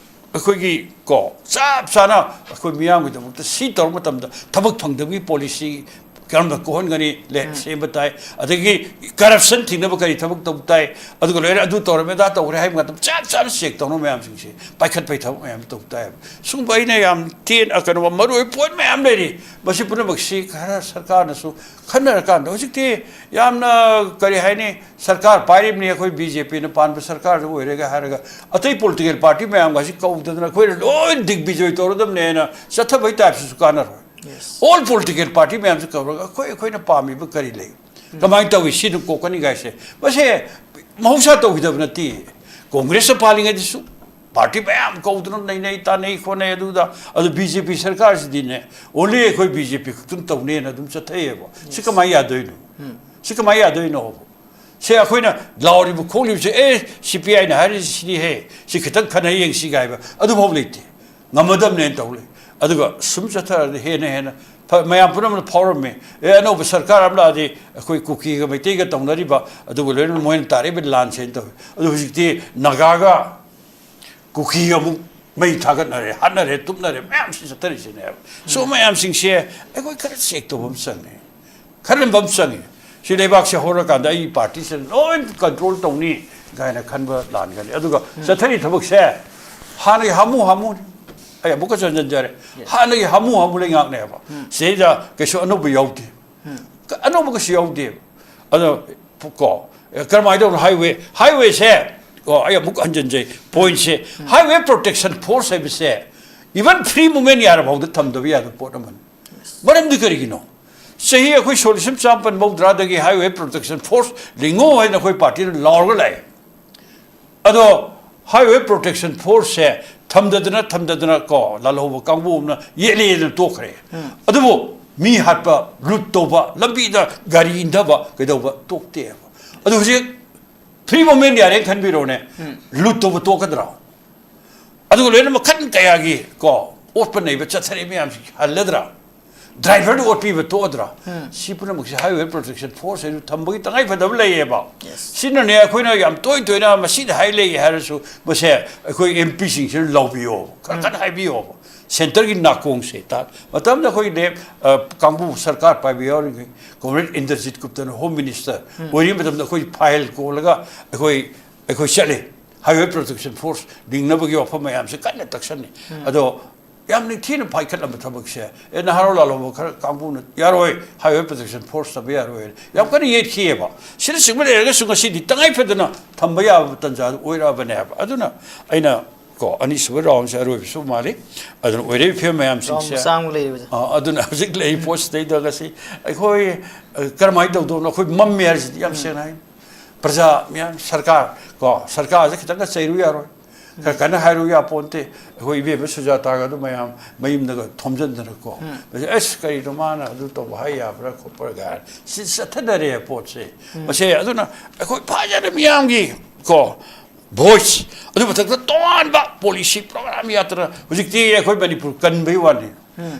ꯑꯩꯈꯣꯏꯒꯤ ꯀꯣ, ꯆꯞ ꯆꯥꯅ ꯑꯩꯈꯣꯏ ꯃꯤꯌꯥꯝꯒꯤꯗꯃꯛꯇ ꯁꯤ ꯇꯧꯔ ꯃꯇꯝꯗ ꯊꯕꯛ ꯐꯪꯗꯕꯒꯤ ꯄꯣꯂꯤꯁꯤ ꯀꯔꯝꯅ ꯀꯣꯛꯍꯟꯒꯅꯤ, ꯂꯦ-, ꯁꯦꯝꯕ ꯇꯥꯏ꯫ ꯑꯗꯒꯤ ꯀꯔꯞꯁꯟ ꯊꯤꯡꯅꯕ ꯀꯔꯤ ꯊꯕꯛ ꯇꯧꯕ ꯇꯥꯏ, ꯑꯗꯨꯒ ꯂꯣꯏꯔꯦ, ꯑꯗꯨ ꯇꯧꯔꯝꯃꯦ, ꯑꯗꯥ ꯇꯧꯈ꯭ꯔꯦ ꯍꯥꯏꯕ ꯃꯇꯝꯗ ꯆꯞ ꯆꯥꯅ ꯆꯦꯛ ꯇꯧꯅꯕ ꯃꯌꯥꯝꯁꯤꯡꯁꯤ ꯄꯥꯏꯈꯠꯄꯒꯤ ꯊꯕꯛ ꯃꯌꯥꯝ ꯇꯧꯕ ꯇꯥꯏ꯫ ꯁꯨꯝꯕ ꯑꯩꯅ ꯌꯥꯝ ꯇꯦꯟ-, ꯑ, ꯀꯩꯅꯣ, ꯃꯔꯨ ꯑꯣꯏꯕ ꯄꯣꯏꯟ ꯃꯌꯥꯝ ꯂꯩꯔꯤ꯫ ꯃꯁꯤ ꯄꯨꯝꯅꯃꯛꯁꯤ ꯈꯔ ꯁꯔꯀꯥꯔꯅꯁꯨ ꯈꯟꯅꯔꯀꯥꯟꯗ, ꯍꯧꯖꯤꯛꯇꯤ ꯌꯥꯝꯅ, ꯀꯔꯤ ꯍꯥꯏꯅꯤ, ꯁꯔꯀꯥꯔ ꯄꯥꯏꯔꯤꯕꯅꯤ, ꯑꯩꯈꯣꯏ ꯕꯤ ꯖꯦ ꯄꯤꯅ ꯄꯥꯟꯕ ꯁꯔꯀꯥꯔꯁꯨ ꯑꯣꯏꯔꯦꯒ ꯍꯥꯏꯔꯒ ꯑꯇꯩ ꯄꯣꯂꯤꯇꯤꯀꯦꯜ ꯄꯥꯔꯇꯤ ꯃꯌꯥꯝꯒꯁꯤ ꯀꯧꯗꯗꯅ ꯑꯩꯈꯣꯏꯅ ꯂꯣꯏ ꯗꯤꯒꯕꯤꯖꯣꯏ ꯇꯧꯔꯗꯕꯅꯦꯅ ꯆꯠꯊꯕꯒꯤ ꯇꯥꯏꯞꯁꯤꯁꯨ ꯀꯥꯟꯅꯔꯣꯏ꯫ ꯑꯣꯜ ꯄꯣꯂꯤꯇꯤꯀꯦꯜ ꯄꯥꯔꯇꯤ ꯃꯌꯥꯝꯁꯤ ꯀꯧꯔꯒ ꯑꯩꯈꯣꯏ, ꯑꯩꯈꯣꯏꯅ ꯄꯥꯝꯃꯤꯕ ꯀꯔꯤ ꯂꯩ? ꯀꯃꯥꯏꯅ ꯇꯧꯏ? ꯁꯤꯗꯨ ꯀꯣꯛꯀꯅꯤ ꯀꯥꯏꯁꯦ꯫ ꯃꯁꯦ ꯃꯍꯧꯁꯥ ꯇꯧꯈꯤꯗꯕ ꯅꯠꯇꯦ꯫ ꯀꯣꯡꯒ꯭ꯔꯦꯁꯇ ꯄꯥꯜꯂꯤꯉꯩꯗꯁꯨ ꯄꯥꯔꯇꯤ ꯃꯌꯥꯝ ꯀꯧꯗꯅ ꯅꯩꯅꯩ, ꯇꯥꯟꯅꯩ, ꯈꯣꯠꯅꯩ꯫ ꯑꯗꯨꯗ, ꯑꯗꯨ ꯕꯤ ꯖꯦ ꯄꯤ ꯁꯔꯀꯥꯔꯁꯤꯗꯤꯅꯦ, ꯑꯣꯟꯂꯤ ꯑꯩꯈꯣꯏ ꯕꯤ ꯖꯦ ꯄꯤ ꯈꯛꯇꯪ ꯇꯧꯅꯦꯅ ꯑꯗꯨꯝ ꯆꯠꯊꯩꯌꯦꯕ꯫ ꯁꯤ ꯀꯃꯥꯏꯅ ꯌꯥꯗꯣꯏꯅꯣ? ꯁꯤ ꯀꯃꯥꯏꯅ ꯌꯥꯗꯣꯏꯅꯣ? ꯁꯦ ꯑꯩꯈꯣꯏꯅ ꯂꯥꯎꯔꯤꯕ ꯈꯣꯡꯂꯤꯕꯁꯦ, "ꯑꯦ, ꯁꯤ ꯄꯤ ꯑꯥꯏꯅ ꯍꯥꯏꯔꯤꯁꯤ ꯁꯤꯅꯤ ꯍꯦ, ꯁꯤ ꯈꯤꯇꯪ ꯈꯟꯅ ꯌꯦꯡꯁꯤ" ꯀꯥꯏꯕ ꯑꯗꯨꯐꯥꯎ ꯂꯩꯇꯦ꯫ ꯉꯝꯃꯗꯕꯅꯦꯅ ꯇꯧ ꯂꯩ꯫ ꯑꯗꯨꯒ ꯁꯨꯝ ꯆꯠꯊꯔꯗꯤ ꯍꯦꯟꯅ ꯍꯦꯟꯅ ꯐ-, ꯃꯌꯥꯝ ꯄꯨꯝꯅꯃꯛꯅ ꯐꯥꯎꯔꯝꯃꯤ꯫ "ꯑꯦ, ꯑꯅꯧꯕ ꯁꯔꯀꯥꯔ ꯑꯃ ꯂꯥꯛꯑꯗꯤ ꯑꯩꯈꯣꯏ ꯀꯨꯀꯤꯒ ꯃꯩꯇꯩꯒ ꯇꯧꯅꯔꯤꯕ, ꯑꯗꯨꯒ ꯂꯣꯏꯅꯅ ꯃꯣꯏꯅ ꯇꯥꯔꯛꯏꯕ ꯂꯥꯟꯁꯦꯅ" ꯇꯧꯏ꯫ ꯑꯗꯨ ꯍꯧꯖꯤꯛꯇꯤ ꯅꯥꯒꯥꯒ ꯀꯨꯀꯤꯒ ꯑꯃꯨꯛ ꯃꯩ ꯊꯥꯒꯠꯅꯔꯦ, ꯍꯥꯠꯅꯔꯦ, ꯇꯨꯞꯅꯔꯦ, ꯃꯌꯥꯝꯁꯤ ꯆꯠꯊꯔꯤꯁꯤꯅꯦꯕ꯫ ꯁꯨꯝꯕ ꯃꯌꯥꯝꯁꯤꯡꯁꯦ ꯑꯩꯈꯣꯏ ꯈꯔ ꯆꯦꯛ ꯇꯧꯕ ꯑꯃ ꯆꯪꯉꯦ, ꯈꯔ ꯂꯦꯝꯕ ꯑꯃ ꯆꯪꯉꯦ꯫ ꯁꯤ ꯂꯩꯕꯥꯛꯁꯦ ꯍꯧꯔꯀꯥꯟꯗ ꯑꯩ ꯄꯥꯔꯇꯤꯁꯤꯅ ꯂꯣꯏ ꯀꯟꯇ꯭ꯔꯣꯜ ꯇꯧꯅꯤ ꯀꯥꯏꯅ ꯈꯟꯕ ꯂꯥꯟꯒꯅꯤ꯫ ꯑꯗꯨꯒ ꯆꯠꯊꯔꯤ ꯊꯕꯛꯁꯦ ꯍꯥꯟꯅꯒꯤ ꯍꯥꯃꯨ ꯍꯥꯃꯨꯅꯤ꯫ ꯑꯩ ꯑꯃꯨꯛꯀꯁꯨ ꯍꯟꯖꯤꯟꯖꯔꯦ, ꯍꯥꯟꯅꯒꯤ ꯍꯥꯃꯨ ꯍꯥꯃꯨ ꯂꯩꯉꯥꯛꯅꯦꯕ꯫ ꯁꯤꯗꯩꯗ ꯀꯩꯁꯨ ꯑꯅꯧꯕ ꯌꯥꯎꯗꯦ꯫ ꯀ-, ꯑꯅꯧꯕ ꯀꯩꯁꯨ ꯌꯥꯎꯗꯦꯕ꯫ ꯑꯗꯣ ꯀꯣ, ꯑꯦ, ꯀꯔꯝꯍꯥꯏꯅ ꯇꯧꯕꯅꯣ? ꯍꯥꯏꯋꯦ, ꯍꯥꯏꯋꯦꯁꯦ, ꯀꯣ, ꯑꯩ ꯑꯃꯨꯛ ꯍꯟꯖꯤꯟꯖꯩ ꯄꯣꯏꯟꯠꯁꯦ, ꯍꯥꯏꯋꯦ ꯄ꯭ꯔꯣꯇꯦꯛꯁꯟ ꯐꯣꯔꯁ ꯍꯥꯏꯕꯁꯦ ꯏꯚꯟ ꯐ꯭ꯔꯤ ꯃꯨꯚꯃꯦꯟ ꯌꯥꯔꯐꯥꯎꯗ ꯊꯝꯗꯕ ꯌꯥꯗꯕ ꯄꯣꯠ ꯑꯃꯅꯤ꯫ ꯃꯔꯝꯗꯤ ꯀꯔꯤꯒꯤꯅꯣ? ꯆꯍꯤ ꯑꯩꯈꯣꯏ ꯁꯣꯛ ꯂꯤꯁꯤꯡ ꯆꯥꯃꯥꯄꯟ ꯃꯧꯗ꯭ꯔꯥꯗꯒꯤ ꯍꯥꯏꯋꯦ ꯄ꯭ꯔꯣꯇꯦꯛꯁꯟ ꯐꯣꯔꯁ ꯂꯤꯡꯉꯣ ꯍꯥꯏꯅ ꯑꯩꯈꯣꯏ ꯄꯥꯔꯇꯤꯅ ꯂꯥꯎꯔꯒ ꯂꯥꯛꯑꯦ꯫ ꯑꯗꯣ ꯍꯥꯏꯋꯦ ꯄ꯭ꯔꯣꯇꯦꯛꯁꯟ ꯐꯣꯔꯁꯁꯦ ꯊꯝꯗꯗꯅ, ꯊꯝꯗꯗꯅ ꯀꯣ, ꯂꯥꯜꯍꯧꯕ ꯀꯥꯡꯕꯨ ꯑꯃꯅ ꯌꯦꯠꯂꯦꯗꯅ ꯇꯣꯛꯈ꯭ꯔꯦ꯫ ꯑꯗꯨꯕꯨ ꯃꯤ ꯍꯥꯠꯄ, ꯂꯨꯠ ꯇꯧꯕ, ꯂꯝꯕꯤꯗ ꯒꯥꯔꯤ ꯏꯟꯊꯕ, ꯀꯩꯗꯧꯕ ꯇꯣꯛꯇꯦꯕ꯫ ꯑꯗꯨ ꯍꯧꯖꯤꯛ ꯐ꯭ꯔꯤ ꯃꯨꯚꯃꯦꯟ ꯌꯥꯔꯦꯅ ꯈꯟꯕꯤꯔꯣꯅꯦ, ꯂꯨꯠ ꯇꯧꯕ ꯇꯣꯛꯀꯗ꯭ꯔꯣ? ꯑꯗꯨꯒ ꯂꯣꯏꯅ ꯃꯈꯜ ꯀꯌꯥꯒꯤ ꯀꯣ, ꯑꯣꯠꯄ ꯅꯩꯕ ꯆꯠꯊꯔꯛꯏ ꯃꯌꯥꯝꯁꯤ ꯍꯜꯂꯗ꯭ꯔꯥ? ꯗ꯭ꯔꯥꯏꯚꯔꯗ ꯑꯣꯠꯄꯤꯕ ꯇꯣꯛꯑꯗ꯭ꯔꯥ? ꯁꯤ ꯄꯨꯝꯅꯃꯛꯁꯦ ꯍꯥꯏꯋꯦ ꯄ꯭ꯔꯣꯇꯦꯛꯁꯟ ꯐꯣꯔꯁ ꯍꯥꯏꯅ ꯊꯝꯕꯒꯤ ꯇꯉꯥꯏ ꯐꯗꯕ ꯂꯩꯌꯦꯕ꯫ ꯁꯤꯅꯅꯦ ꯑꯩꯈꯣꯏꯅ ꯌꯥꯝ ꯇꯣꯏ ꯇꯣꯏꯅ ꯃꯁꯤꯗ ꯍꯥꯏ ꯂꯩ ꯍꯥꯏꯔꯁꯨ, ꯃꯁꯦ ꯑꯩꯈꯣꯏ ꯑꯦꯝ ꯄꯤꯁꯤꯡꯁꯤꯅ ꯂꯥꯎꯕꯤꯌꯣ, ꯈꯔ ꯀꯟꯅ ꯍꯥꯏꯕꯤꯌꯣꯕ꯫ ꯁꯦꯟꯇꯔꯒꯤ ꯅꯥꯀꯣꯡꯁꯦ ꯇꯥ-, ꯃꯇꯝꯗ ꯑꯩꯈꯣꯏ ꯂꯦꯞ-, ꯑ, ꯀꯥꯡꯕꯨ ꯁꯔꯀꯥꯔ ꯄꯥꯏꯕ ꯌꯥꯎꯔꯤꯉꯩ, ꯀꯣꯝꯔꯦꯗ ꯏꯟꯗ꯭ꯔꯖꯤꯠ ꯒꯨꯞꯇꯅ ꯍꯣꯝ ꯃꯤꯅꯤꯁꯇꯔ ꯑꯣꯏꯔꯤꯉꯩ ꯃꯇꯝꯗ ꯑꯩꯈꯣꯏ ꯐꯥꯏꯜ ꯀꯣꯜꯂꯒ ꯑꯩꯈꯣꯏ, ꯑꯩꯈꯣꯏ ꯆꯠꯂꯦ꯫ ꯍꯥꯏꯋꯦ ꯄ꯭ꯔꯣꯇꯦꯛꯁꯟ ꯐꯣꯔꯁ ꯂꯤꯡꯅꯕꯒꯤ ꯋꯥꯐꯝ ꯃꯌꯥꯝꯁꯦ ꯀꯟꯅ ꯇꯛꯁꯟꯅꯤ꯫ ꯑꯗꯣ ꯌꯥꯝ ꯅꯤꯡꯊꯤꯅ ꯐꯥꯏꯈꯠꯂꯝꯕ ꯊꯕꯛꯁꯦ, ꯑꯦ, ꯅꯍꯥꯔꯣꯜ ꯂꯥꯜꯍꯧꯕ ꯈꯔ ꯀꯥꯡꯕꯨꯅ "ꯌꯥꯔꯣꯏ, ꯍꯥꯏꯋꯦ ꯄ꯭ꯔꯣꯇꯦꯛꯁꯟ ꯐꯣꯔꯁ ꯊꯝꯕ ꯌꯥꯔꯣꯏ" ꯍꯥꯏꯅ ꯌꯥꯝ ꯀꯟꯅ ꯌꯦꯠꯈꯤꯑꯕ꯫ ꯁꯤꯅꯆꯤꯡꯕ ꯂꯩꯔꯒꯁꯨ ꯉꯁꯤꯗꯤ ꯇꯉꯥꯏ ꯐꯗꯅ ꯊꯝꯕ ꯌꯥꯕ ꯇꯥꯟꯖꯥꯗꯨ ꯑꯣꯏꯔꯛꯑꯕꯅꯦꯕ꯫ ꯑꯗꯨꯅ ꯑꯩꯅ ꯀꯣ, ꯑꯅꯤꯁꯨꯕ ꯔꯥꯎꯟꯁꯦ ꯑꯔꯣꯏꯕꯁꯨ ꯃꯥꯜꯂꯤ꯫ ꯑꯗꯨꯅ ꯑꯣꯏꯔꯛꯏꯕ ꯐꯤꯕꯝ ꯃꯌꯥꯝꯁꯤꯡꯁꯦ, ꯔꯥꯎꯟ ꯃꯆꯥ ꯑꯃ ꯂꯩꯔꯤꯕꯁꯦ꯫ ꯑ, ꯑꯗꯨꯅ ꯍꯧꯖꯤꯛ ꯂꯩꯔꯤꯕ ꯄꯣꯠꯁꯤꯗꯩꯗ ꯉꯁꯤ ꯑꯩꯈꯣꯏ, ꯑ, ꯀꯔꯝꯍꯥꯏꯅ ꯇꯧꯗꯧꯅꯣ? ꯑꯩꯈꯣꯏ ꯃꯝꯃꯦ ꯍꯥꯏꯔꯤꯁꯤꯗꯤ ꯌꯥꯝ ꯁꯦꯡꯅ ꯍꯥꯏ꯫ ꯄ꯭ꯔꯖꯥ ꯃꯤꯌꯥꯝ, ꯁꯔꯀꯥꯔ ꯀꯣ, ꯁꯔꯀꯥꯔꯁꯦ ꯈꯤꯇꯪꯒ ꯆꯩꯔꯨ ꯌꯥꯔꯣꯏ꯫ ꯈꯔ ꯀꯟꯅ ꯍꯥꯏꯔꯨ ꯌꯥꯄꯣꯟꯇꯦ꯫ ꯑꯩꯈꯣꯏ ꯏꯕꯦꯝꯃ ꯁꯨꯖꯥꯇꯥꯒ ꯑꯗꯨ ꯃꯌꯥꯝ ꯃꯌꯨꯝꯗꯒ ꯊꯣꯝꯖꯤꯟꯗꯅꯀꯣ꯫ ꯃꯁꯤ, "ꯑꯁ, ꯀꯔꯤꯅꯣ ꯃꯥꯅ ꯑꯗꯨ ꯇꯧꯕ ꯍꯥꯏ ꯌꯥꯕ꯭ꯔꯥ ꯈꯣꯠꯄ꯭ꯔꯥ?" ꯀꯥꯏꯅ ꯁꯤ ꯆꯠꯊꯅꯔꯦ ꯄꯣꯠꯁꯦ꯫ ꯃꯁꯦ ꯑꯗꯨꯅ ꯑꯩꯈꯣꯏ ꯐꯖꯅ ꯃꯤꯌꯥꯝꯒꯤ ꯀꯣ ꯚꯣꯏꯁ, ꯑꯗꯨ ꯃꯊꯛꯇ ꯇꯣꯉꯥꯟꯕ ꯄꯣꯂꯤꯁꯤ ꯄ꯭ꯔꯣꯒ꯭ꯔꯥꯝ ꯌꯥꯇ꯭ꯔꯥ꯫ ꯍꯧꯖꯤꯛꯇꯤ ꯑꯩꯈꯣꯏ ꯃꯅꯤꯄꯨꯔ ꯀꯟꯕꯩ ꯋꯥꯅꯤ,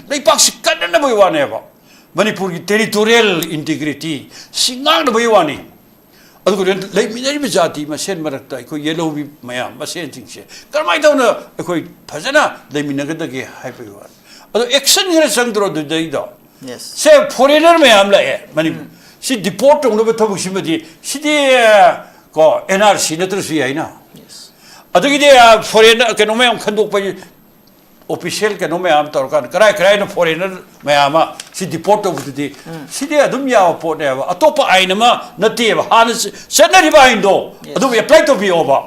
ꯂꯩꯄꯥꯛꯁꯤ ꯀꯟꯅꯅꯕꯒꯤ ꯋꯥꯅꯦꯕ꯫ ꯃꯅꯤꯄꯨꯔꯒꯤ ꯇꯦꯔꯤꯇꯣꯔꯤꯌꯦꯜ ꯏꯟꯇꯤꯒ꯭ꯔꯤꯇꯤ ꯁꯤ ꯉꯥꯛꯅꯕꯒꯤ ꯋꯥꯅꯤ꯫ ꯑꯗꯨꯒ ꯂꯩꯃꯤꯟꯅꯔꯤꯕ ꯖꯥꯇꯤ ꯃꯁꯦꯟ ꯃꯔꯛꯇ ꯑꯩꯈꯣꯏ ꯌꯦꯜꯍꯧꯕꯤ ꯃꯌꯥꯝ ꯃꯁꯦꯟꯁꯤꯡꯁꯦ ꯀꯔꯝꯍꯥꯏꯅ ꯇꯧꯅ ꯑꯩꯈꯣꯏ ꯐꯖꯅ ꯂꯩꯃꯤꯟꯅꯒꯗꯒꯦ ꯍꯥꯏꯕꯒꯤ ꯋꯥꯅꯤ꯫ ꯑꯗꯣ ꯑꯦꯛꯁꯟ ꯈꯔ ꯆꯪꯗ꯭ꯔꯣ ꯑꯗꯨꯗꯩꯗꯣ? ꯁꯦ, ꯐꯣꯔꯦꯅꯔ ꯃꯌꯥꯝ ꯂꯥꯛꯑꯦ ꯃꯅꯤꯄꯨꯔ꯫ ꯁꯤ ꯗꯤꯄꯣꯔꯠ ꯇꯧꯅꯕ ꯊꯕꯛꯁꯤꯃꯗꯤ, ꯁꯤꯗꯤ, ꯀꯣ, ꯑꯦꯟ ꯑꯥꯔ ꯁꯤ ꯅꯠꯇ꯭ꯔꯁꯨ ꯌꯥꯏꯅ꯫ ꯑꯗꯒꯤꯗꯤ, ꯐꯣꯔꯦꯟ ꯀꯩꯅꯣ ꯃꯌꯥꯝ ꯈꯟꯗꯣꯛꯄ, ꯑꯣꯐꯤꯁꯤꯌꯦꯜ ꯀꯩꯅꯣ ꯃꯌꯥꯝ ꯇꯧꯔꯀꯥꯟꯗ ꯀꯔꯥꯏ ꯀꯔꯥꯏꯅ ꯐꯣꯔꯦꯅꯔ ꯃꯌꯥꯝ ꯑꯃ ꯁꯤ ꯗꯤꯄꯣꯔꯠ ꯇꯧꯕꯗꯨꯗꯤ, ꯁꯤꯗꯤ ꯑꯗꯨꯝ ꯌꯥꯕ ꯄꯣꯠꯅꯦꯕ, ꯑꯇꯣꯞꯄ ꯑꯥꯏꯟ ꯑꯃ ꯅꯠꯇꯦꯕ, ꯍꯥꯟꯅ ꯆ-, ꯆꯠꯅꯔꯤꯕ ꯑꯥꯏꯟꯗꯣ ꯑꯗꯨꯝ ꯑꯦꯄ꯭ꯂꯥꯏ ꯇꯧꯕꯤꯌꯣꯕ꯫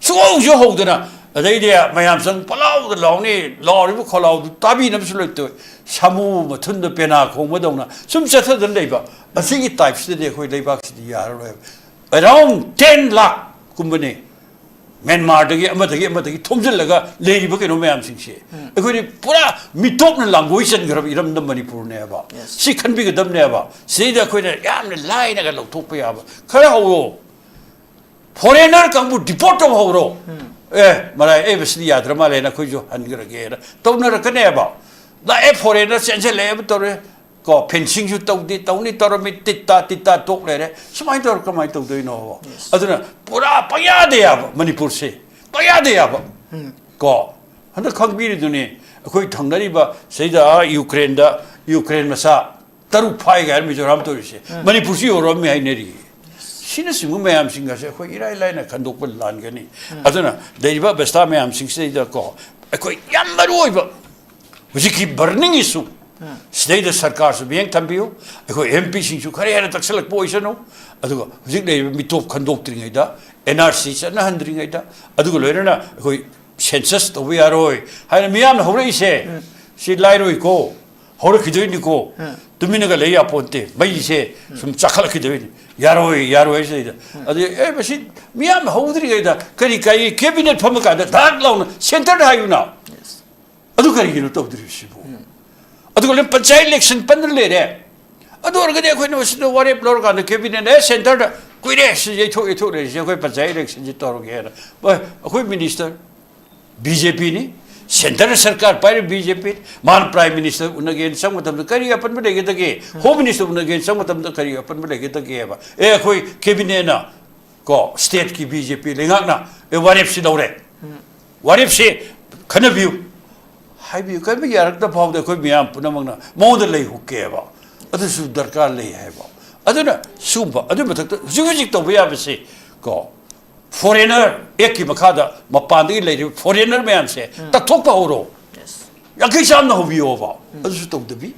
ꯁꯨꯡꯍꯧꯁꯨ ꯍꯧꯗꯅ, ꯑꯗꯩꯗꯤ ꯃꯌꯥꯝ ꯆꯪ ꯄꯂꯥꯎꯗ ꯂꯥꯎꯅꯤ, ꯂꯥꯎꯔꯤꯕ ꯈꯣꯜꯂꯥꯎꯗꯨ ꯇꯥꯕꯤꯅꯕꯁꯨ ꯂꯩꯇꯦ꯫ ꯁꯥꯃꯨ ꯃꯊꯨꯟꯗ ꯄꯦꯅꯥ ꯈꯣꯡꯕꯗꯧꯅ ꯁꯨꯝ ꯆꯠꯊꯗꯅ ꯂꯩꯕ꯫ ꯑꯁꯤꯒꯤ ꯇꯥꯏꯞꯁꯤꯗꯗꯤ ꯑꯩꯈꯣꯏ ꯂꯩꯕꯥꯛꯁꯤꯗꯤ ꯌꯥꯔꯔꯣꯏꯕ꯫ ꯑꯦꯔꯥꯎꯟ ꯇꯦꯟ ꯂꯥꯛ ꯀꯨꯝꯕꯅꯦ ꯃ꯭ꯌꯥꯟꯃꯥꯔꯗꯒꯤ ꯑꯃꯗꯒꯤ ꯑꯃꯗꯒꯤ ꯊꯣꯝꯖꯤꯜꯂꯒ ꯂꯩꯔꯤꯕ ꯀꯩꯅꯣ ꯃꯌꯥꯝꯁꯤꯡꯁꯦ꯫ ꯑꯩꯈꯣꯏꯗꯤ ꯄꯨꯔꯥ ꯃꯤꯇꯣꯞꯅ ꯂꯥꯡꯒꯣꯏ ꯆꯟꯈ꯭ꯔꯕ ꯏꯔꯝꯗꯝ ꯃꯅꯤꯄꯨꯔꯅꯦꯕ꯫ ꯁꯤ ꯈꯟꯕꯤꯒꯗꯕꯅꯦꯕ꯫ ꯁꯤꯗꯩꯗ ꯑꯩꯈꯣꯏꯅ ꯌꯥꯝꯅ ꯂꯥꯏꯅꯒ ꯂꯧꯊꯣꯛꯄ ꯌꯥꯕ ꯈꯔ ꯍꯧꯔꯣ꯫ ꯐꯣꯔꯦꯅꯔ ꯀꯥꯡꯕꯨ ꯗꯤꯄꯣꯔꯠ ꯇꯧꯍꯧꯔꯣ꯫ ꯑꯦ, ꯃꯔꯥꯏ, ꯑꯩ ꯃꯁꯤꯗꯤ ꯌꯥꯗ꯭ꯔ ꯃꯥꯜꯂꯦꯅ ꯑꯩꯈꯣꯏꯁꯨ ꯍꯟꯈ꯭ꯔꯒꯦꯅ ꯇꯧꯅꯔꯛꯀꯅꯦꯕ꯫ ꯂꯥꯛꯑꯦ, ꯐꯣꯔꯦꯅꯔ ꯆꯦꯟꯁꯤꯜꯂꯛꯑꯦ ꯑꯃ ꯇꯧꯔꯦ꯫ ꯀꯣ, ꯐꯦꯟꯁꯤꯡꯁꯨ ꯇꯧꯗꯦ, ꯇꯧꯅꯤ ꯇꯧꯔꯝꯃꯤ, ꯇꯤꯠ ꯇꯥ, ꯇꯤꯠ ꯇꯥ ꯇꯣꯛ ꯂꯩꯔꯦ꯫ ꯁꯨꯃꯥꯏꯅ ꯇꯧꯔ ꯀꯃꯥꯏꯅ ꯇꯧꯗꯣꯏꯅꯣ? ꯑꯗꯨꯅ ꯄꯨꯔꯥ ꯄꯪꯌꯥꯗ ꯌꯥꯕ ꯃꯅꯤꯄꯨꯔꯁꯦ, ꯄꯪꯌꯥꯗ ꯌꯥꯕ꯫ ꯀꯣ, ꯍꯟꯗꯛ ꯈꯪꯕꯤꯔꯤꯗꯨꯅꯤ, ꯑꯩꯈꯣꯏ ꯊꯪꯅꯔꯤꯕ ꯁꯤꯗ ꯌꯨꯀ꯭ꯔꯦꯟꯗ, ꯌꯨꯀ꯭ꯔꯦꯟ ꯃꯆꯥ ꯇꯔꯨꯛ ꯐꯥꯏꯒ ꯍꯥꯏꯔ ꯃꯤꯖꯣꯔꯥꯝ ꯇꯧꯔꯤꯁꯦ, ꯃꯅꯤꯄꯨꯔꯁꯤ ꯌꯧꯔꯛꯑꯝꯃꯤ ꯍꯥꯏꯅꯔꯤ꯫ ꯁꯤꯅꯆꯤꯡꯕ ꯃꯌꯥꯝꯁꯤꯡ ꯑꯁꯦ ꯑꯩꯈꯣꯏ ꯏꯔꯥꯏ ꯂꯥꯏꯅ ꯈꯟꯗꯣꯛꯄ ꯂꯥꯟꯒꯅꯤ꯫ ꯑꯗꯨꯅ ꯂꯩꯔꯤꯕ ꯑꯕꯁꯊꯥ ꯃꯌꯥꯝꯁꯤꯡꯁꯤꯗꯩꯗ ꯀꯣ, ꯑꯩꯈꯣꯏ ꯌꯥꯝ ꯃꯔꯨ ꯑꯣꯏꯕ ꯍꯧꯖꯤꯛꯀꯤ ꯕꯔꯅꯤꯡ ꯏꯁꯨ ꯁꯤꯗꯩꯗ ꯁꯔꯀꯥꯔꯁꯨ ꯃꯤꯠꯌꯦꯡ ꯊꯝꯕꯤꯌꯨ, ꯑꯩꯈꯣꯏ ꯑꯦꯝ ꯄꯤꯁꯤꯡꯁꯨ ꯈꯔ ꯍꯦꯟꯅ ꯇꯛꯁꯜꯂꯛꯄ ꯑꯣꯏꯁꯅꯨ, ꯑꯗꯨꯒ ꯍꯧꯖꯤꯛ ꯂꯩꯔꯤꯕ ꯃꯤꯇꯣꯞ ꯈꯟꯗꯣꯛꯇ꯭ꯔꯤꯉꯩꯗ, ꯑꯦꯟ ꯑꯥꯔ ꯁꯤ ꯆꯠꯅꯍꯟꯗ꯭ꯔꯤꯉꯩꯗ, ꯑꯗꯨꯒ ꯂꯣꯏꯅꯅ ꯑꯩꯈꯣꯏ ꯁꯦꯟꯁꯁ ꯇꯧꯕ ꯌꯥꯔꯣꯏ ꯍꯥꯏꯅ ꯃꯤꯌꯥꯝꯅ ꯍꯧꯔꯛꯏꯁꯦ, ꯁꯤ ꯂꯥꯏꯔꯣꯏꯀꯣ, ꯍꯧꯔꯛꯈꯤꯗꯣꯏꯅꯤꯀꯣ꯫ ꯇꯨꯃꯤꯟꯅꯒ ꯂꯩ ꯌꯥꯄꯣꯟꯇꯦ, ꯃꯩꯁꯦ ꯁꯨꯝ ꯆꯥꯈꯠꯂꯛꯈꯤꯗꯣꯏꯅꯤ, ꯌꯥꯔꯣꯏ, ꯌꯥꯔꯣꯏ ꯍꯥꯏꯁꯤꯗꯩꯗ꯫ ꯑꯗꯨ ꯑꯦ, ꯃꯁꯤ ꯃꯤꯌꯥꯝ ꯍꯧꯗ꯭ꯔꯤꯉꯩꯗ ꯀꯔꯤ ꯀꯥꯏ, ꯀꯦꯕꯤꯅꯦꯠ ꯐꯝꯃ ꯀꯥꯟꯗ ꯗꯥꯛ ꯂꯥꯎꯅ ꯁꯦꯟꯇꯔꯗ ꯍꯥꯏꯌꯨꯅ꯫ ꯑꯗꯨ ꯀꯔꯤꯒꯤꯅꯣ ꯇꯧꯗ꯭ꯔꯤꯕꯁꯤꯕꯨ? ꯑꯗꯨꯒ ꯂꯣꯏ ꯄꯟꯆꯥꯌꯠ ꯏꯂꯦꯛꯁꯟ ꯄꯟꯗꯨꯅ ꯂꯩꯔꯦ꯫ ꯑꯗꯨ ꯑꯣꯏꯔꯒꯗꯤ ꯑꯩꯈꯣꯏꯅ ꯃꯁꯤꯗ ꯋꯥꯔꯦꯞ ꯂꯧꯔꯀꯥꯟꯗ ꯀꯦꯕꯤꯅꯦꯠꯅ ꯑꯦ, ꯁꯦꯟꯇꯔꯗ ꯀꯨꯏꯔꯦ ꯁꯤ ꯌꯩꯊꯣꯛ ꯌꯩꯊꯣꯛ ꯂꯩꯔꯤꯁꯦ, ꯑꯩꯈꯣꯏ ꯄꯟꯆꯥꯌꯠ ꯏꯂꯦꯛꯁꯟꯁꯤ ꯇꯧꯔꯒꯦ ꯍꯥꯏꯅ꯫ ꯍꯣꯏ, ꯑꯩꯈꯣꯏ ꯃꯤꯅꯤꯁꯇꯔ ꯕꯤ ꯖꯦ ꯄꯤꯅꯤ, ꯁꯦꯟꯇꯔꯗ ꯁꯔꯀꯥꯔ ꯄꯥꯏꯔꯤ ꯕꯤ ꯖꯦ ꯄꯤ, ꯃꯥꯅ ꯄ꯭ꯔꯥꯏꯝ ꯃꯤꯅꯤꯁꯇꯔ ꯎꯅꯒꯦꯅ ꯆꯪꯕ ꯃꯇꯝꯗ ꯀꯔꯤ ꯑꯄꯟꯕ ꯂꯩꯒꯗꯒꯦ? ꯍꯣꯝ ꯃꯤꯅꯤꯁꯇꯔ ꯎꯅꯒꯦꯅ ꯆꯪꯕ ꯃꯇꯝꯗ ꯀꯔꯤ ꯑꯄꯟꯕ ꯂꯩꯒꯗꯒꯦꯕ? ꯑꯦ, ꯑꯩꯈꯣꯏ ꯀꯦꯕꯤꯅꯦꯠꯅ, ꯀꯣ, ꯁ꯭ꯇꯦꯠꯀꯤ ꯕꯤ ꯖꯦ ꯄꯤ ꯂꯩꯉꯥꯛꯅ, ꯑꯦ, ꯋꯥꯔꯦꯞꯁꯤ ꯂꯧꯔꯦ, ꯋꯥꯔꯦꯞꯁꯤ ꯈꯟꯅꯕꯤꯌꯨ ꯍꯥꯏꯕꯤꯌꯨ꯫ ꯀꯔꯤꯒꯨꯝꯕ ꯌꯥꯔꯛꯇ ꯐꯥꯎꯗ ꯑꯩꯈꯣꯏ ꯃꯤꯌꯥꯝ ꯄꯨꯝꯅꯃꯛꯅ ꯃꯉꯣꯟꯗ ꯂꯩ ꯍꯨꯛꯀꯦꯕ꯫ ꯑꯗꯨꯁꯨ ꯗꯔꯀꯥꯔ ꯂꯩ ꯍꯥꯏꯕ꯫ ꯑꯗꯨꯅ ꯁꯤꯒꯨꯝꯕ, ꯑꯗꯨ ꯃꯊꯛꯇ ꯍꯧꯖꯤꯛ ꯍꯧꯖꯤꯛ ꯇꯧꯕ ꯌꯥꯕꯁꯤ, ꯀꯣ, ꯐꯣꯔꯦꯅꯔ ꯑꯦꯛꯀꯤ ꯃꯈꯥꯗ ꯃꯄꯥꯟꯗꯒꯤ ꯂꯩꯔꯤꯕ ꯐꯣꯔꯦꯅꯔ ꯃꯌꯥꯝꯁꯦ ꯇꯛꯊꯣꯛꯄ ꯍꯧꯔꯣ꯫ ꯌꯥꯡꯈꯩ ꯆꯥꯝꯅ ꯍꯧꯕꯤꯌꯣꯕ꯫ ꯑꯗꯨꯁꯨ ꯇꯧꯗꯕꯤ,